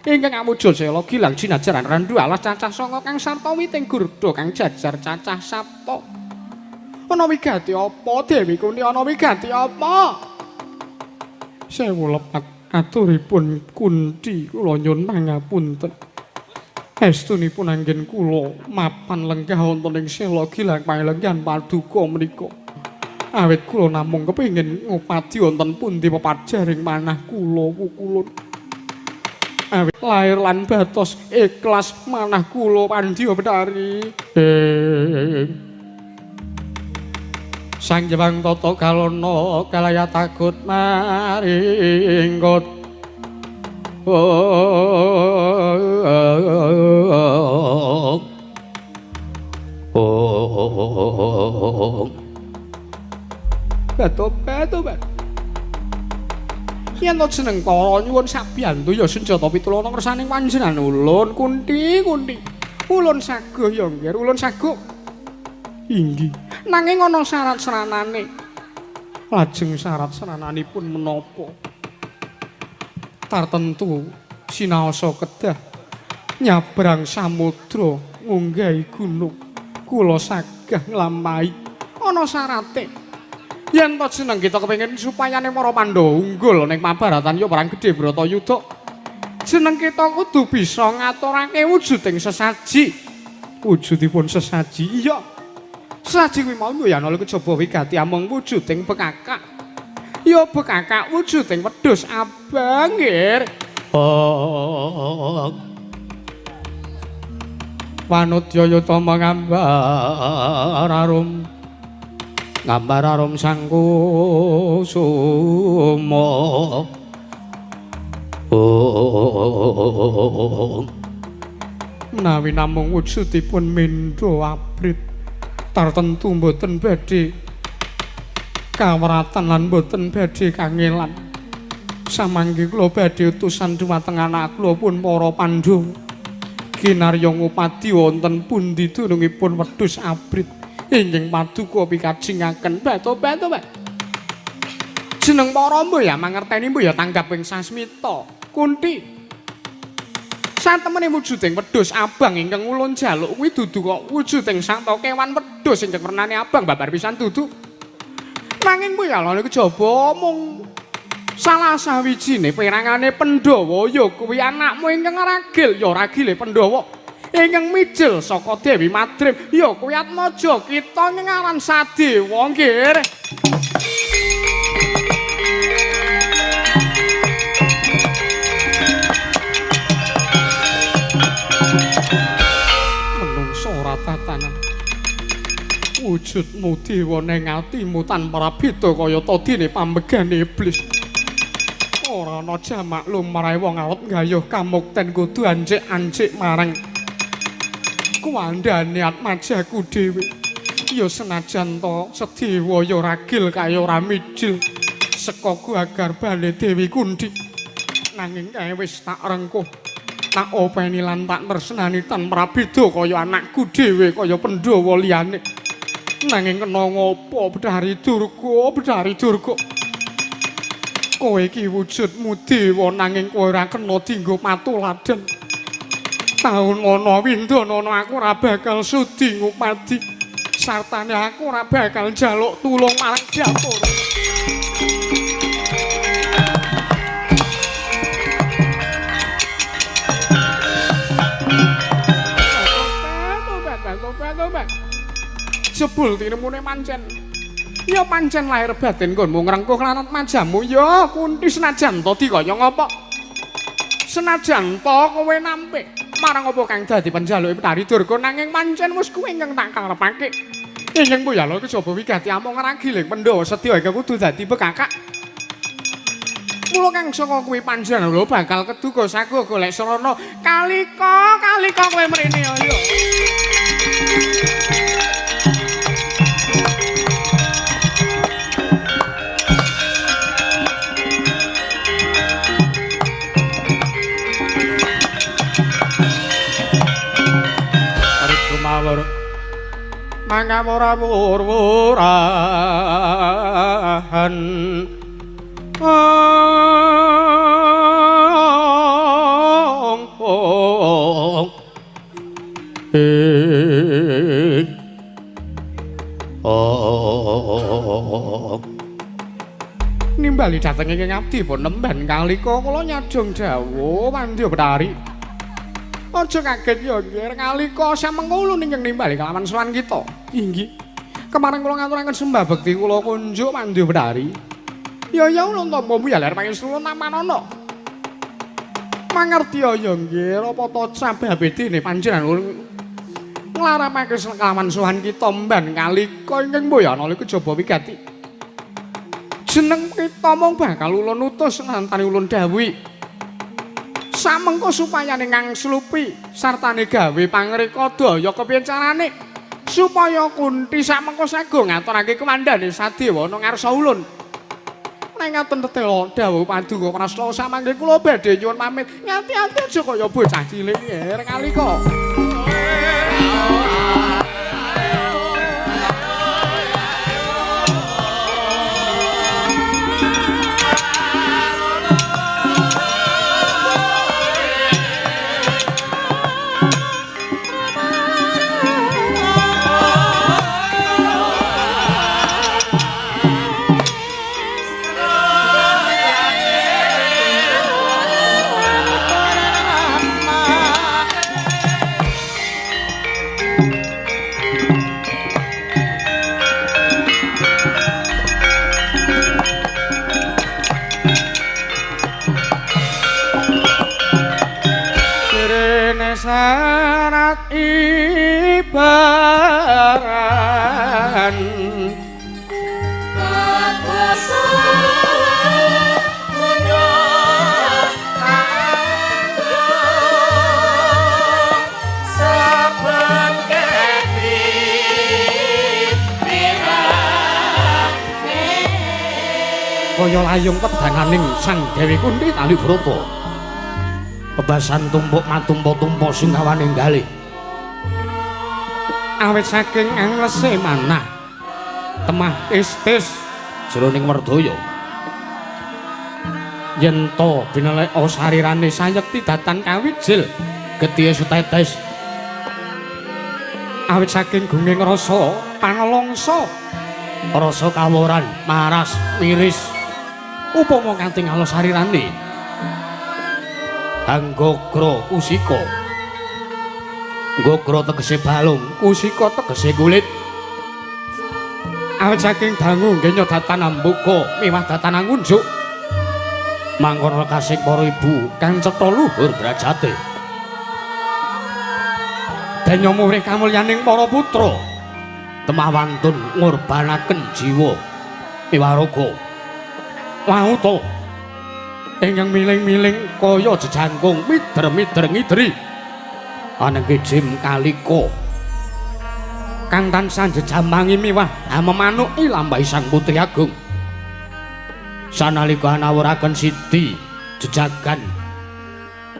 Ingkang amujul sela gilang jinajaran rendu alas cacah sanga kang sarta witing gurda kang jajar cacah sapta. Ana wigati apa Dewi Kunthi, ana wigati apa? Sewu lepat aturipun Kunthi kula nyuwun pangapunten. Estunipun anggen kula mapan lenggah wonten ing sela gilang palenggan paduka menika. Awit kula namung kepengin ngupadi wonten pundi pepajaring manah kula pukulun. Awit lahir lan batos ikhlas manah kula Pandya Betari. Sang Jewang Tata Kalana kalaya takut maringkut. Bato-bato. Yen to jeneng para nyuwun sabiyantu ya senjata pitulana kersaning panjenengan ulun Kunthi Kunthi. Ulun saguh ya nggih, ulun saguh. Inggih. Nanging ana syarat seranane. Lajeng syarat serananipun menapa? Tartentu sinaosa kedah nyabrang samudra ngunggahi gunung. Kula sagah nglampahi. Ana syarate. Yen to jeneng kita kepengin supayane para Pandhawa unggul ning pabaratan ya perang gedhe Bratayuda. Jeneng kita kudu bisa ngaturake wujuding sesaji. Wujudipun sesaji iya. Sesaji kuwi mau ya ana kejaba wigati amung wujuding bekakak. Ya bekakak wujuding wedhus abang nggih. Oh. Wanudya yutama ngambar arum. Gambar arum sang kusuma. Menawi namung wujudipun mendha abrit tartentu mboten badhe kawratan lan mboten badhe kangelan. Samangke kula badhe utusan dhumateng anak kula pun para Pandhawa. Kinarya ngupadi wonten pundi dunungipun wedhus abrit ingkang paduka pikajengaken bato-bato. Jeneng para mbuh ya mangerteni mbuh ya tanggap ing sasmita Kunthi. Satemene wujuding wedhus abang ingkang ulun jaluk kuwi dudu kok wujuding sarta kewan wedhus ingkang wernane abang babar pisan dudu. Nanging mbuh ya lha kejaba mung salah sawijine perangane Pandhawa ya kuwi anakmu ingkang ragil ya ragile Pandhawa. Ingkang mijil saka Dewi Madrim ya kuwi Atmaja kita ing aran Sadewa nggih. Wujudmu dewa ning atimu tanpa beda kaya ta dene pambegane iblis. Ora ana jamak lumrahe wong arep nggayuh kamukten kudu ancik-ancik marang kuwandane atmajaku dhewe. Ya senajan ta sedewa ya ragil kaya ora mijil saka garbane Dewi Kunthi. Nanging kae wis tak rengkuh, tak openi lan tak tresnani tanpa beda kaya anakku dhewe kaya Pandhawa liyane. Nanging kena ngopo Bedhari Durga, Bedhari Durga? Kowe iki wujudmu dewa nanging kowe ora kena dienggo patuladan. Taun ana windana aku ora bakal sudi ngupadi. Sartane aku ora bakal njaluk tulung marang Bathara. Jebul tinemune pancen. Ya pancen lahir batin nggonmu ngrengkuh lan majamu ya Kunthi senajan to dikaya ngapa. Senajan to kowe nampik marang apa kang dadi panjaluke Bedhari Durga nanging pancen wis kuwi ingkang tak karepake. Ingkang puyala kejaba wigati amung ragiling Pandhawa sedya ingkang kudu dadi bekakak. Mula kang saka kuwi panjenengan lho bakal keduga sago golek sarana kalika kalika kowe mrene ayo. Mangawura wur-wurahan ong ong ong nimbali dhateng ingkang abdi pun nemban kalika kula nyadong dawuh Pandya Betari. Aja kaget ya nggih kalika samengko ulun ingkang nimbali kelawan sowan kita. Inggih. Kemarin kula ngaturaken sembah bekti kula kunjuk Pandya Betari. Ya ya ulun tampa muyah pangestu ulun tamanana. Mangerti ya nggih apa ta sababe dene panjenengan ulun nglarapake kelawan sowan kita mban kalika ingkang mboyana kejaba wigati. Jeneng kita mung bakal ulun utus nantani ulun dawuhi. Samengko supayane ngangslupi sartane gawe pangreka daya kepiye carane supaya Kunthi samengko sago ngaturake kewandane sadewa ana ngarsa ulun. Nek ngaten tetela dawuh paduka prasla samangke kula badhe nyuwun pamit. Ngati-ati aja kaya bocah cilik nger kalika. Sarat ibaran kaya layung pedananing Sang Dewi Kunthi Talibrata. Bebasan tumpuk matumpa-tumpa sing kawane galih. Awit saking anglese manah temah tis-tis jroning werdaya. Yen to bineleka sarirane sayekti datan kawijil getihe sutetes. Awit saking gunging rasa panelongso rasa kaworan maras miris upama katingal sarirane Anggogro kusika. Gogro tegese balung, kusika tegese kulit. Awit saking dangu nggenya datan ambuka miwah datan angunjuk. Mangkono kasih para ibu kang cetha luhur derajate. Denya murih kamulyaning para putra. Temah wantun ngorbanaken jiwa miwaraga. Wauta ingkang miling-miling kaya jejangkung mider-mider ngideri. Anengge Jim Kalika kang tansah jejamangi miwah amemanuki lampahi Sang Putri Agung. Sanalika anawuraken sidi jejagan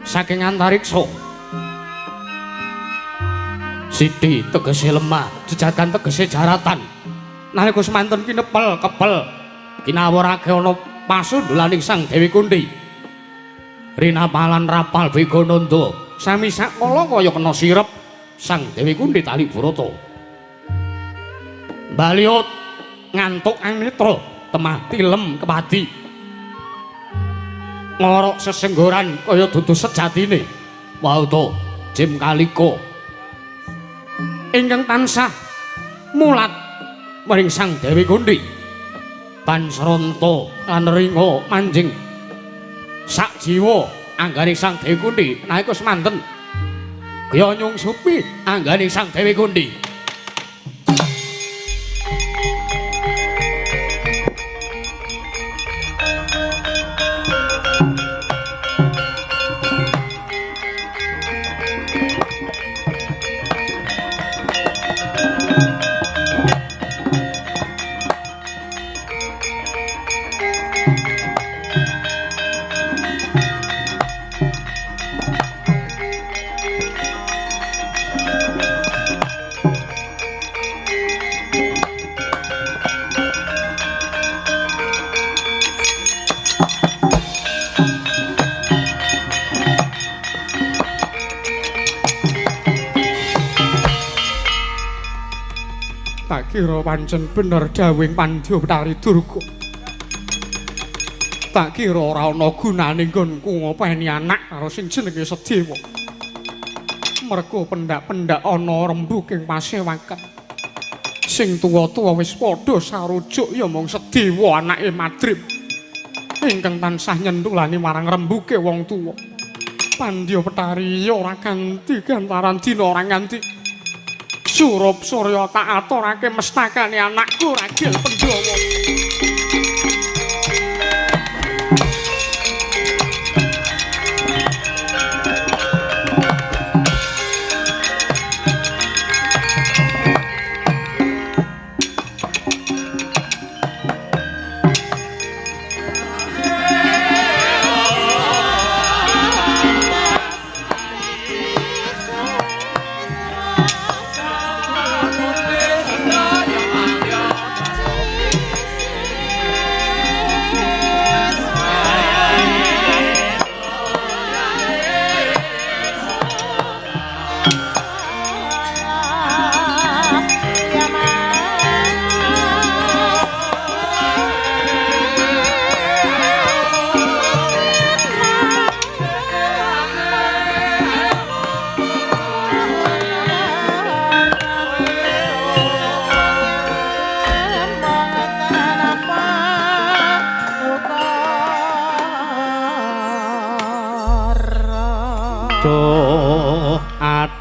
saking antariksa. Sidi tegese lemah, jejagan tegese jaratan. Nalika semanten kinepel kepel kinawurake ana pasundulaning Sang Dewi Kunthi. Rinapalan rapal Begananda sami sakala kaya kena sirep Sang Dewi Kunthi tali brata. Baliut ngantuk anitra temah tilem kepadi. Ngorok sesenggoran kaya dudu sejatine. Wauta Jim Kalika ingkang tansah mulat maring Sang Dewi Kunthi. Pansranta lan ringa manjing sak jiwa anggane Sang Dewi Kunthi nalika semanten kaya nyungsupi anggane Sang Dewi Kunthi. Tak kira pancen bener dawuhing Pandya Betari Durga. Tak kira ora ana gunane nggonku ngopeni anak karo sing jenenge Sedewa. Mergo pendak-pendak ana rembuking pasewakan. Sing tuwa-tuwa wis padha sarujuk ya mung Sedewa anake Madrim. Ingkang tansah nyentulani marang rembuke wong tuwa. Pandya Betari ora ganti gantaran dina ora nganti. Surup surya tak aturake mestakane anakku Ragil Pandhawa.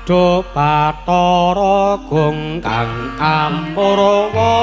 Aduh Bathara Gong kang ampurawa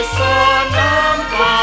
Sonampa.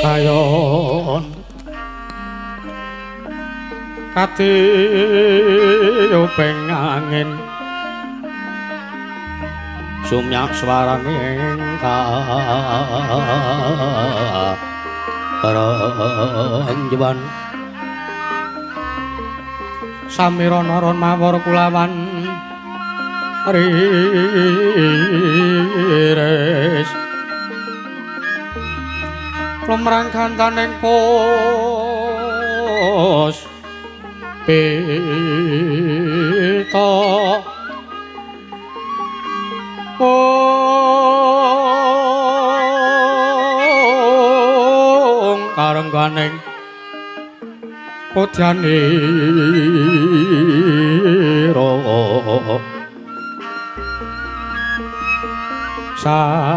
Kayon katiyuping angin sumyak swarane karenjuwan samira naron mawar kulawan riris lumrang gantaning pus pita ong karengganing podyanira sang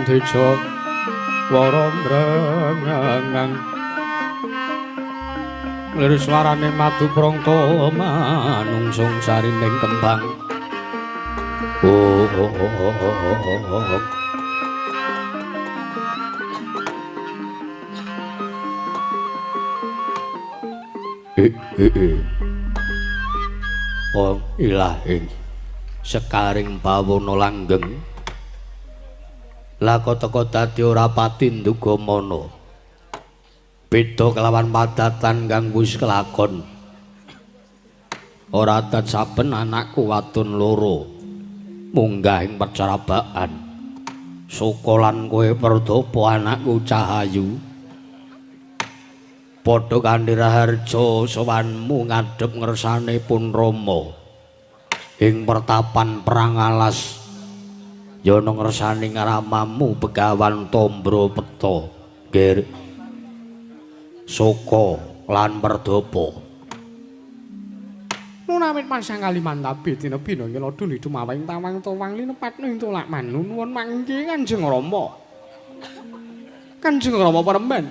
teja wara mrengang lir swarane madu prangta manungsung sarining kembang. Oh, oh, oh, oh, oh, oh. Oh, ilahing sekaring bawana langgeng lako teka dadi ora pati nduga mana beda kelawan padatan kang wis kelakon. Ora adat saben anakku wadon loro munggah ing percarabaan. Suka lan kowe Perdapa anakku Cahayu padha kanthi raharja sowanmu ngadhep ngersane pun Rama ing pertapan perang alas ya ana ngersane ngramamu Begawan Tombro Peta. Nggih Suka lan Perdapa. Lunawit pasang kalimantabi dina bina nyelodhu dumawing tawang tawang linepat ing tolak manu nuwun mangke Kanjeng Rama. Kanjeng Rama paremen.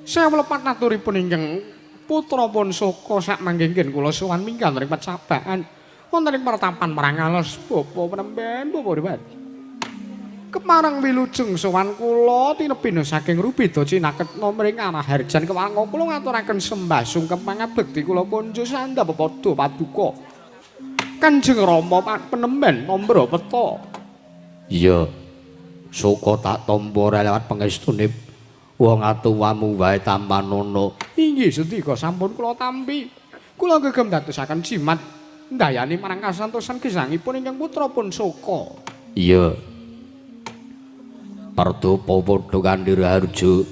Sewu lepat naturipun ingkang putra pun Suka sak mangke ngen kula sowan minggah ring pecabaan wonten ing pertapan perang alas bapa panemben bapa dewan. Kepareng wilujeng sowan kula tinebina saking Rubeda cinaketna mring Araharjan kewaranga kula ngaturaken sembah sungkem pangabekti kula kunjuk sandhap padha paduka. Kanjeng Rama panemben Tombro Peta. Iya. Suka tak tampa ora lewat pangestune wong atuwamu wae tampanono. Inggih sendika sampun kula tampi. Kula gegem dadosaken jimat ndayani marang kasantosan gesangipun ingkang putra pun Suka. Iya. Perdapa padha kanthi raharja.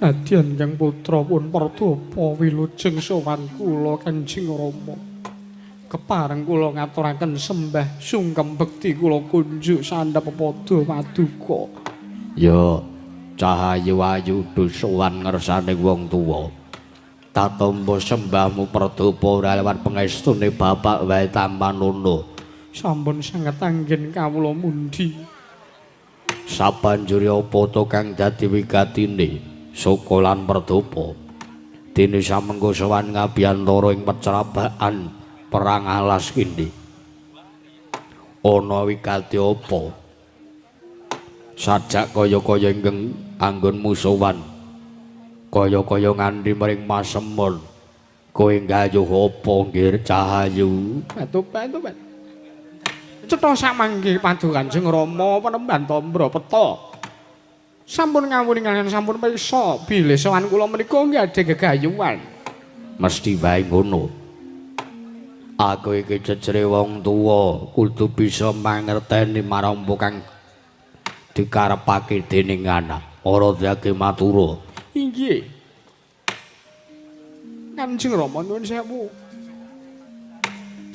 Nadyan kang putra pun Perdapa wilujeng sowan kula Kanjeng Rama. Kepareng kula ngaturaken sembah sungkem bekti kula kunjuk sandhap padha paduka. Ya, Cahayu ayu sowan ngersane wong tuwa. Tatampa sembahmu Perdapa ora lewat pangestune bapak wae tampanono. Sampun sanget anggen kawula mundi. Sabanjure apa to kang dadi wigatine Suka lan Perdapa? Dene samengko sowan ngabiyantara ing pecrabaan perang alas kene. Ana wigati apa? Sajak kaya-kaya ingkang anggonmu sowan. Kaya-kaya nganti mring pasemon. Kowe nggayuh apa nggir Cahayu? Batu-batu. Cetha samangke padu Kanjeng Rama penemban Tombro Peta. Sampun ngawuni kaliyan sampun pirsa bilih sowan kula menika nggih gegayuhan. Mesti wae ngono. Aku iki cecere wong tuwa kudu bisa mangerteni marang apa kang dikarepake dening anak. Ora dake matura. Inggih. Kanjeng Rama nuwun sewu.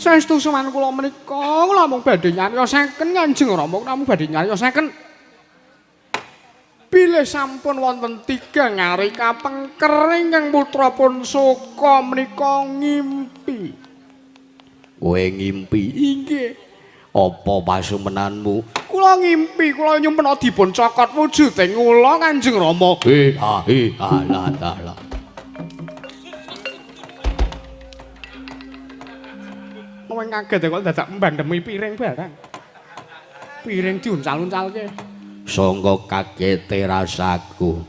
Saestu sowan kula menika kula mung badhe nyariosaken Kanjeng Rama namung badhe nyariosaken bilih sampun wonten tigang ari kapengker ingkang putra pun Suka menika ngimpi. Kowe ngimpi? Inggih. Apa pasumenanmu? Kula ngimpi kula nyumpena dipun cokot wujuding kula Kanjeng Rama. He ha he ha la la la. Kowe kaget kok dadak mbandemi piring barang. Piring diuncal-uncalke. Sangka kagete rasaku.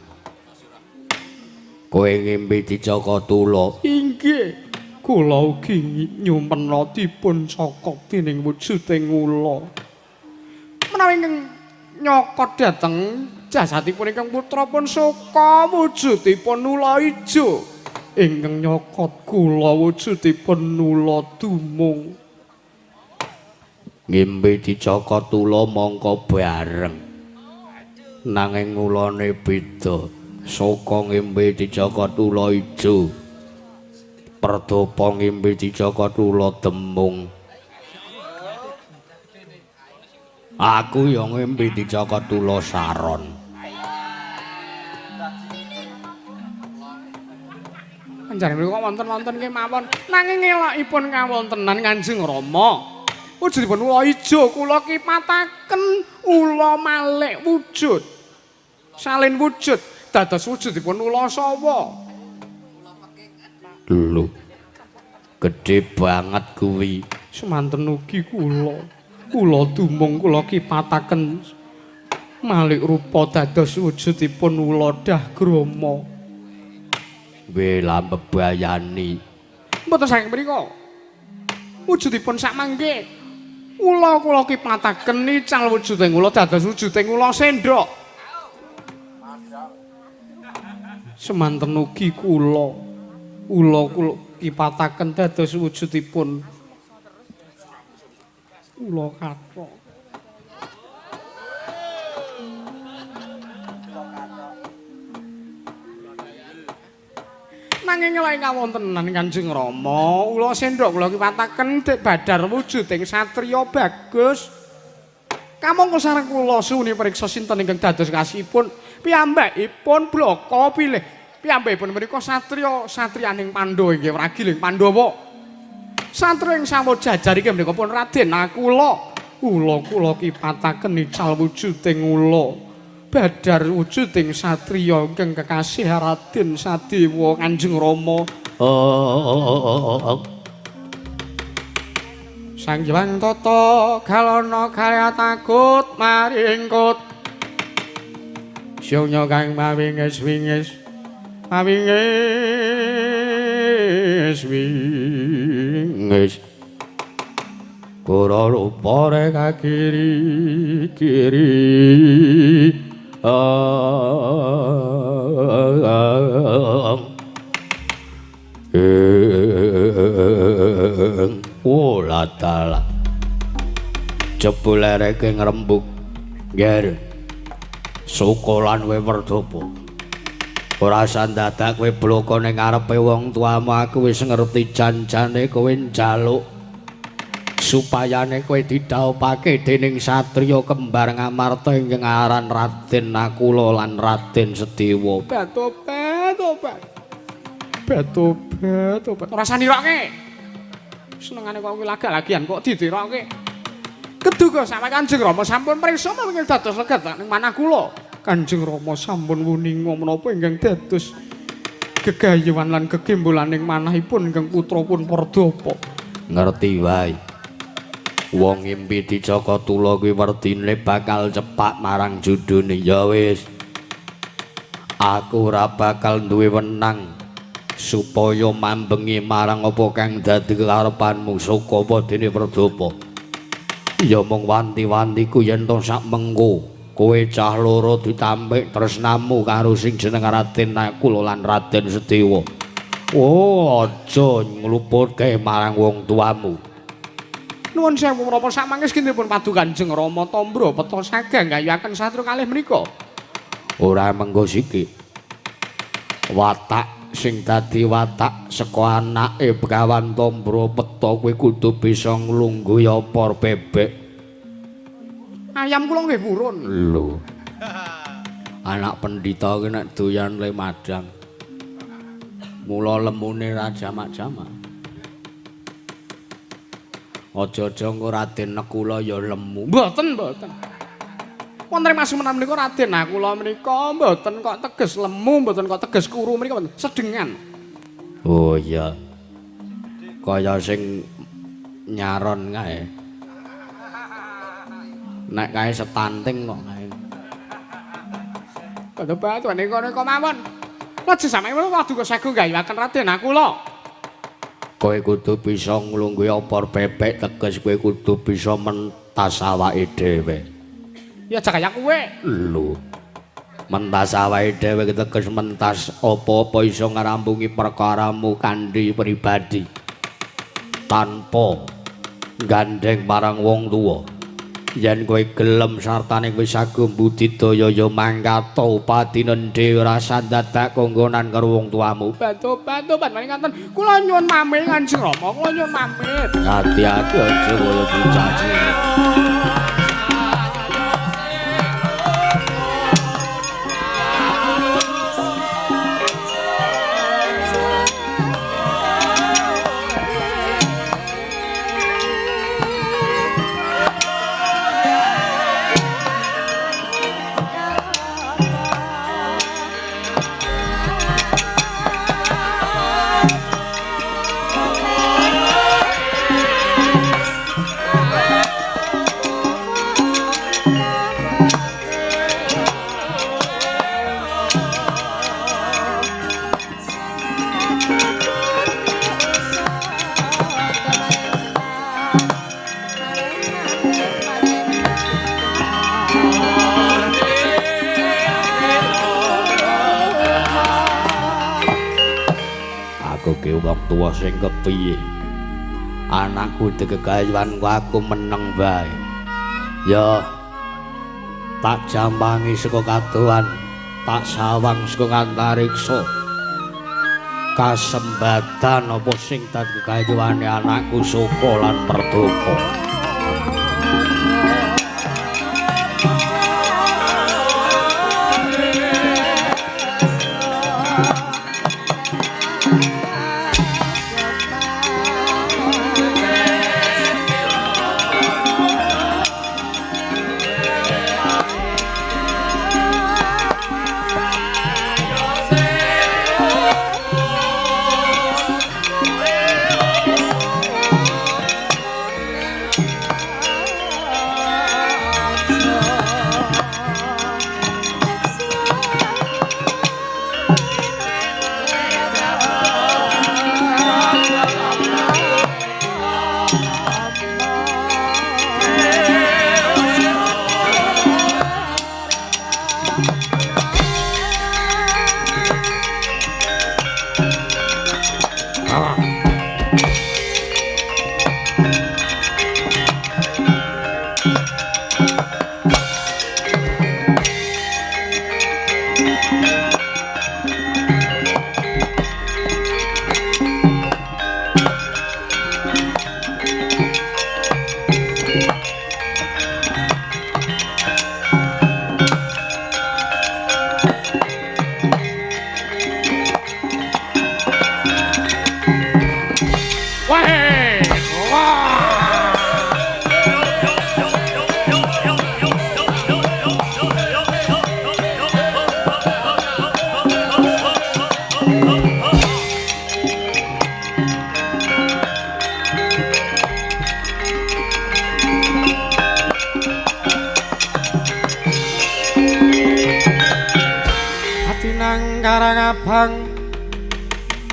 Kowe ngimpi dicokot ula. Inggih. Kula ugi nyumpena dipun cokot dening wujuding ula. Menawi ingkang nyokot dhateng jasadipun ingkang putra pun suka wujudipun ula ijo. Ingkang nyokot kula wujudipun ula dumung. Ngimpi dicokot ula mongko bareng. Nanging ulane beda. Suka ngimpi dicokot ula ijo. Perdapa ngimpi dicokot ula demung. Aku ya ngimpi dicokot ula saron. Panjenengan mriku wonten-wonten kemawon nanging elokipun kawontenan Kanjeng Rama. Wujudipun ula ijo kula kipataken ula malik wujud. Salin wujud dados wujudipun ula sawa. Lho. Gedhe banget kuwi. Semanten ugi kula. Kula dumung kula kipataken malik rupa dados wujudipun ula Dahgrama. Weh lah mbebayani. Mboten saking mriku. Wujudipun sakmangke ula kula kipataken ical wujuding ula dados wujuding ula sendhok. Semanten ugi kula. Ula kula kipataken dados wujudipun ula kathok. Nanging elake kawontenan Kanjeng Rama, ula sendhok kula kipataken dek badar wujuding satriya bagus. Kamangka sareng kula suwuni priksa sinten ingkang dados kasihipun piyambakipun blaka pilih. Piyambakipun menika satriya satriyaning Pandhawa inggih wragiling Pandhawa. Satriya ing sawojajar iki menika pun Raden Nakula. Ula kula kipataken ical wujuding ula. Badar wujuding satriya ingkang kekasih Raden Sadewa Kanjeng Rama. Sang Hyang Tata galana kaya takut maringkut. Syunya kang mawingis-wingis. Mawingis wingis. Kura rupa reka kiri kiri. Oh latala. Jebul ereke ngrembug. Nger. Sukolan we Werdapa. Ora sandadak kowe bloko ning ngarepe wong tuamu, aku wis ngerti janjane kowe njaluk supayane kowe didhaupake dening satriya kembar Ngamarta ingkang aran Raden Nakula lan Raden Sedewa. Batobat, obat. Batobat, obat. Ora usah nirokke. Senengane kok kuwi lagak-lagian kok ditirokke. Keduga sampe Kanjeng Rama sampun priksa menapa dados legat ning manah kula. Kanjeng Rama sampun wuninga menapa ingkang dados gegayuhan lan gegembolaning manahipun ingkang putra pun Perdapa. Ngerti wae. Wong ngimpi dicokot ula kuwi werdine bakal cepak marang judune. Ya wis. Aku ora bakal duwe wenang supaya mambengi marang apa kang dadi kekarepanmu saka apa dene Perdapa. Ya mung wanti-wantiku yen to sak mengko kowe cah loro ditampik tresnamu karo sing jeneng Raden Nakula lan Raden Sedewa. Oh, aja ngluputke marang wong tuamu. Nuwun sewu menapa samangke sekintenipun padu Kanjeng Rama Tombro peta saga nggayuhaken satru kalih menika. Ora mengko siki. Watak sing dadi watak saka anake Begawan Tombro peta kuwi kudu bisa nglungguhi opor bebek. Ayam kula nggih purun. Lho. Anak pendhita ki nek doyan le madang. Mula lemune ra jamak-jamak. Aja-aja engko Raden Nakula ya lemu. Mboten, mboten. Wonten ing masumenan menika Raden Nakula menika mboten kok teges lemu, mboten kok teges kuru menika mboten, sedengan. Oh iya. Kaya sing nyaron kae. Nek kae setanting kok kae. Batu-batu nika mawon. Aja sampe waduka sagung gayuhaken Raden Nakula. Kowe kudu bisa nglungguhi opor bebek, teges kowe kudu bisa mentas awake dhewe. Ya aja kaya kowe. Lho. Mentas awake dhewe teges mentas apa-apa iso ngrampungi perkaramu kanthi pribadi. Tanpa gandeng marang wong tuwa. Yen kowe gelem sartane kowe sagung budidaya ya mangkata upatinen dhewe ora dadak konggonan karo wong tuamu. Bantu-bantu panjenengan ngaten. Kula nyuwun pamit Kanjeng Rama, kula nyuwun pamit. Ati-ati aja kaya bocah cilik. Wong tuwa sing kepiye anakku dikekayuan aku meneng wae ya tak jambangi saka kadohan tak sawang saka antariksa kasembatan apa sing dadi kekayuane anakku Suka lan Merdaka.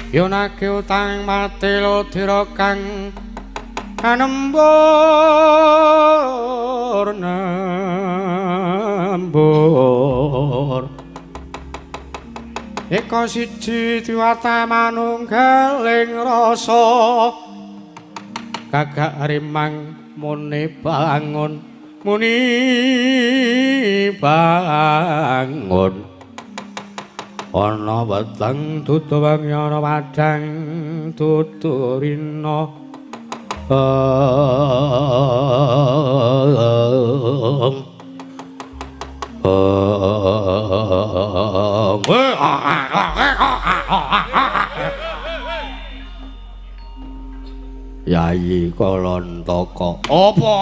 Yonake utang mati lodira kang anembur nembur eka siji diwata manunggaling rasa gagak rimang muni bangun muni bangun ana weteng dudu wengi ana padhang dudu rina. Yayi Kalantaka apa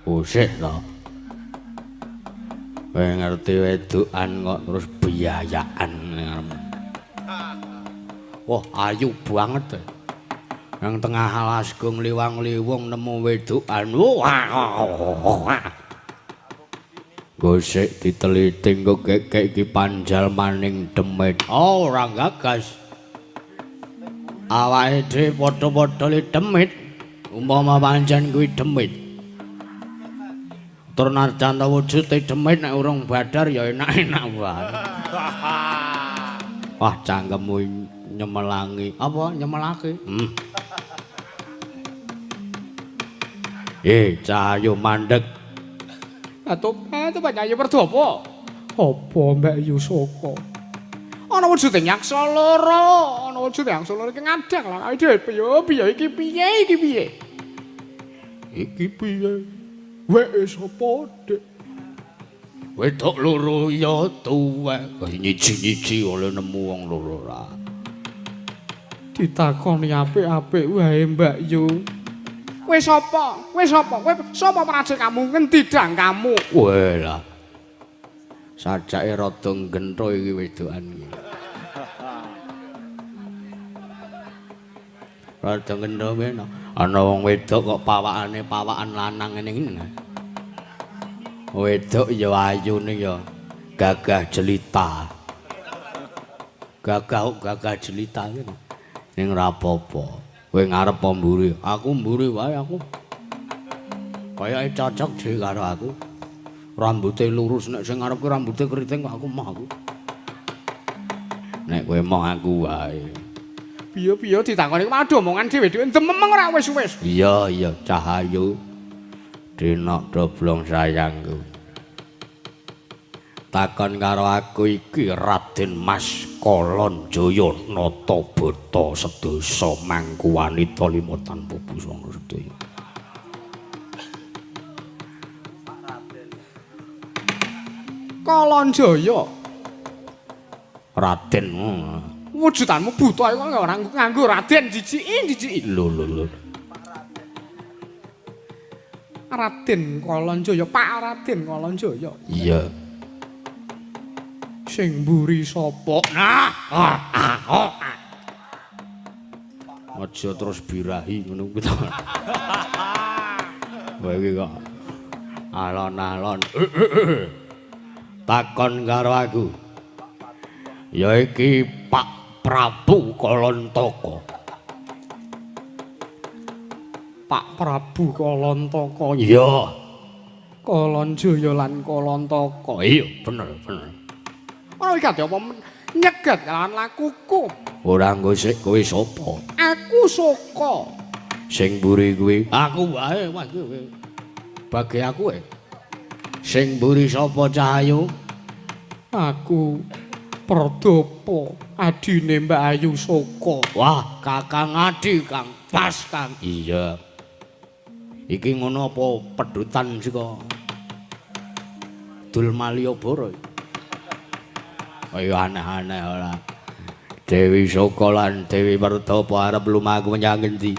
usih to? Kowe ngerti wedokan kok terus biayaan. Wah, ayu banget. Nang tengah alas gong liwang-liwung nemu wedokan. Wah. Gosek diteliti engko kekek iki panjal maning demit. Oh, ora gagas. Awake dhewe padha-padha li demit. Umpama pancen kuwi demit. Tur najan ta wujude demit nek urung badar ya enak-enak wae. Wah, cangkemmu nyemelangi. Apa nyemelake? Cahayu mandeg. Atobat Nyayu Perdapa. Apa Mbak Yu Saka? Ana wujude yaksa loro, ana wujude yaksa loro iki ngadang lan awake dhewe piye iki piye iki piye? Iki piye? Weke sapa, Dik? Wedok loro ya tuwek. Nyiji-nyiji oleh nemu wong loro ora. Ditakoni apik-apik wae Mbak Yu. Kowe sapa? Kowe sapa? Kowe sapa prajekamu? Ngendi dangkamu? Weh lah. Sajake rada gentho iki wedokan iki. Rada gentho meno. Ana wong wedok kok pawakane pawakan lanang ngene iki. Wedok ya ayune ya gagah jelita. Gagah gagah jelita iki. Ning ora apa-apa. Kowe ngarep apa mburi? Aku mburi wae aku. Kayake cocok dhewe karo aku. Rambute lurus, nek sing ngarep ki rambute keriting kok aku moh aku. Nek kowe moh aku wae. Piye-piye ditakoni waduh omongan dhewe-dhewe dememeng ora wis-wis. Iya iya Cahayu. Dinok doblong sayangku. Takon karo aku iki Raden Mas Kolon Jaya Nata Bata sedasa mangku wanita lima tanpa busana sedaya. Kolon Jaya. Raden wujudanmu buta iku ora nganggo Raden jijiki jijiki. Lho lho lho. Raden Kolon Jaya, Pak Raden Kolon Jaya. Iya. Sing mburi sapa? Nah, aja terus birahi ngono kuwi to. Kowe iki kok alon-alon. Takon karo aku. Ya iki Pak Prabu Kolontaka. Pak Prabu Kolontaka. Iya. Kolon Jaya lan Kolontaka. Iya, bener bener. Ora iki apa nyegat lan lakuku. Ora nggo sik kowe sapa? Aku Saka. Sing mburi kuwi aku wae, wah kowe. Bagi aku e. Sing mburi sapa Cahayu? Aku Perdapa, adine Mbak Ayu Saka. Wah, Kakang Adi Kang, pas Kang. Iya. Iki ngono apa pedhutan saka Dul Malioboro? Ayo aneh-aneh ora. Dewi Saka lan Dewi Perdapa arep lumaku menyang ngendi?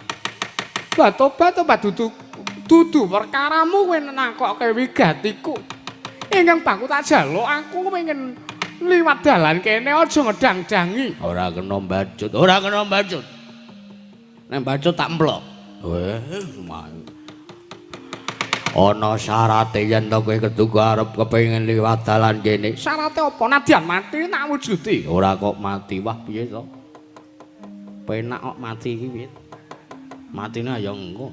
Lah tobat tobat dudu dudu perkaramu kowe nakokke wigatiku. Ingkang bangku tak jaluk aku pengen liwat dalan kene aja ngedang-dangi. Ora kena mbacut, ora kena mbacut. Nek mbacut tak mplok. Weh, ana syarate yen to kowe keduga arep kepengin liwat dalan kene. Syarate apa? Nadyan mati tak wujudi. Ora kok mati, wah piye to? Penak kok mati iki piye? Matine ya engko.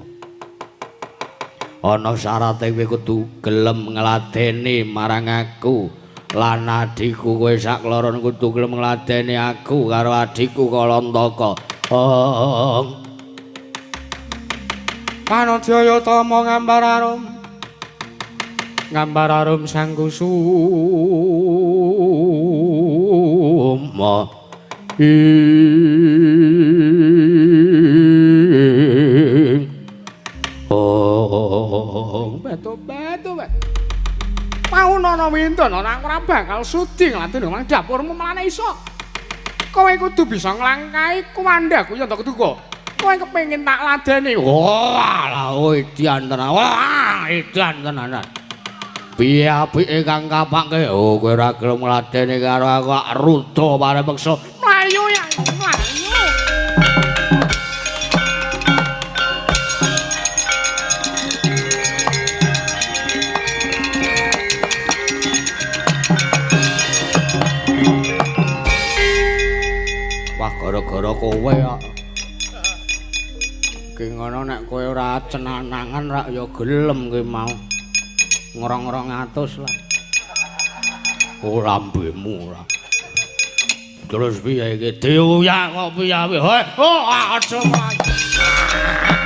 Ana syarate kowe kudu gelem ngladeni marang aku lan adhiku. Kowe sak kloron kudu gelem ngladeni aku karo adhiku Kolontaka. Oh. Panodaya tama ngambar arum. Ngambar arum sang kusuma. Oh, beto-beto. Taun ana windon ora ora bakal sudi ngladeni nang dapurmu melane iso. Kowe kudu bisa nglangkahi kuwandhaku yen to keduga. Kowe kepengin tak ladeni. Wah, lah edan tenan. Wah, edan tenanan. Piye apike kang kapake? Oh, kowe ora gelem ngladeni karo aku ruda parepeksa. Mlayu ya, mlayu. Wah, gara-gara kowe kok. Ki ngono nek kowe ora cenanangan rak ya gelem ki mau. Ngrong-rong atus lah. Oh, lambemu ora. Terus piye iki? Diuyak kok piye? Hei, oh aja mlayu.